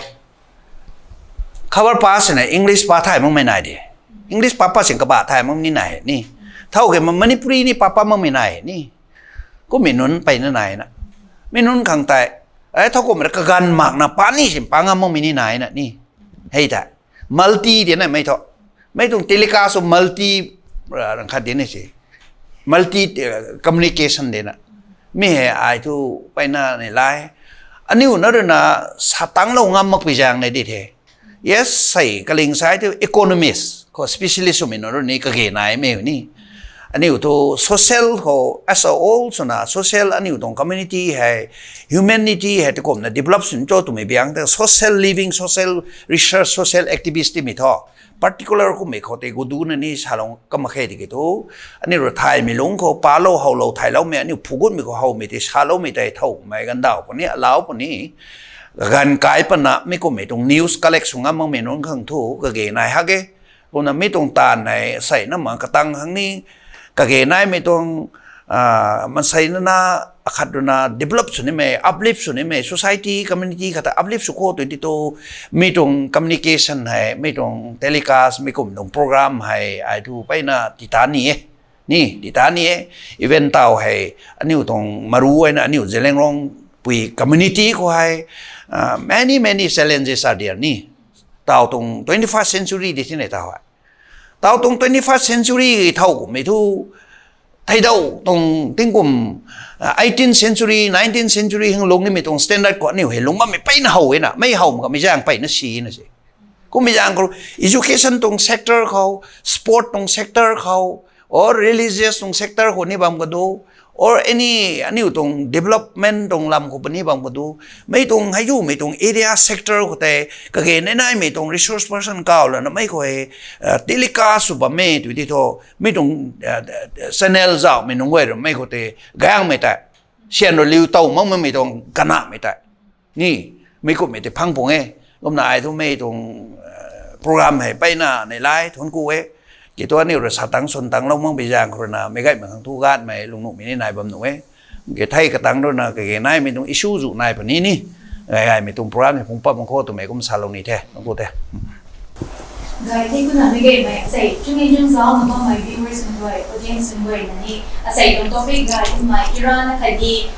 khabar pa sina English pa thay makmei nai de. English pa pa sin kaba thay mak ni nai ni. Thau ke ma Manipuri ni pa pa makmei nai ni. Kummei nunc peyna nai na. Mi nunc khang tei, eh, thau kummei ra kaganv mak na pa ni sin pa ngam makmei ni nai na ni. Hei ta. Multi di na mei thu. Mei tuang telecast sw multi, ah, rang khat di na si. Multi, ah, communication di na. Mi hei ai thu peyna ni lai. Aniu na rui na sa tanglou ngam makpui zaeng na di the. Yes, sei kaling sai thu economist khou specialist swmei nunc rui ni kage naimei ni. Aniu thu social khou as a whole swna social aniu tuang community hei, humanity hei tukumna develop swn cho twmei biang the social living, social research, social activist timei thu. Particular kummei khou tei gudu na ni salou kam mak khe tiki thu. Aniu rui thaymei lungc khou palou howlou thayloumei aniu phugutmei khou howmei tei saloumei tei thoumei ganvdaw puni, alau puni. Ganv kai pana mi kummei tuang news collect sw ngam makmei nunc khang thu kage nai hak e. Kumna mi tuang taanv hei sei na ma katang khang ni kage naimei tuang Mansei nana akhat runa develop sw nimei, uplift sw nimei, society, community khat ta uplift sw khou tu ti tu, mi tuang communication hei, mi tuang telecast, mi kum tuang program hei ai tu mpeyna ti ta ni e. Ni ti ta ni e. Even taw hei, aniu tuang maru eina aniu Zeliangrong pui community khou hei, many many challenges are there ni. Taw tuang twenty-first century di thina taw hei, taw tuang twenty-first century thow kummei thu, theidau tuang tingkum eighteenth century, nineteenth century hang lung nimei tuang standard khou aniu hei lung bammei mpeyna how e na, mei how mak kamei zaeng mpeyna si na se. Kummei zaeng khou, education tuang sector khou, sport tuang sector khou, or religious tuang sector khou ni bam kadu, or any aniu tuang development tuang lam khou puni bam kadu, mei tuang hei zumei tuang area sector khou tei kage nai naimei tuang resource person kaw lana mei khou hei telecast sw bammei tu ti thu, mi tuang channel zauhmei nunc guay rui mei khou tei gaengmei tei, syan rui liu tow makmei tuang kanahmei tei ni, mi kummei tei phang pung e. Kumna ai thu mei tuang program hei mpeyna neilay thuanc ku e. Ki tu aniu rui sa tangc swn tangclou makpui zaeng khou rui na meic gaymei khang thu gatmei lungnuhmei ni nai bam nuh e. Kithei katang rui na kage naimei tuang issue zu nai puni ni, gay gaymei tuang program hei phungc pat mak khou twmei kum salou ni the, thuanc ku the. Gay the. Kumna meic gaymei asei chungi chungzauna bammei viewers nunc guay, audience nunc guay na ni, asei tuang topic gay kummei Iran khatni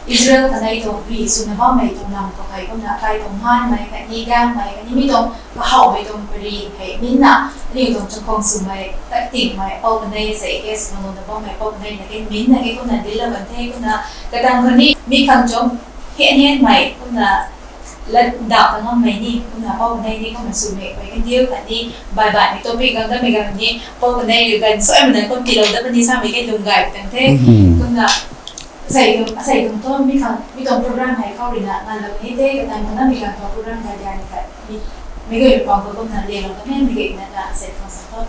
Israel kanei tuang ri swna bammei tuang lam khou hei kumna kai tuang nganvmei khatni gaengmei khatni mi tuang kahawmei tuang pari hei minna aniu tuang chakhwang swmei tat tingmei pou kanei asei guest nunc na bammei pou kanei na ke minna ke kumna dillou kan the. Kumna katang khou ni mi khang chom hian hianmei kumna lat ndauh ta ngammei ni kumna pou kanei ni kumna swmei khuay kandiu khatni bye bye mei topic gang damei gang ni pou kanei rui gan suaimei na kum tiilou dat puni samei ke lung gay tang the. Kumna asei tuang, asei tuang thu mi khang mi tuang program hei khou rui na nganvlou ni the, katang khou na mi khang tuang program ta dian khat mi, meic guay pang khou kumna lelou ta ne, meic guay na ta asei tuang sa thu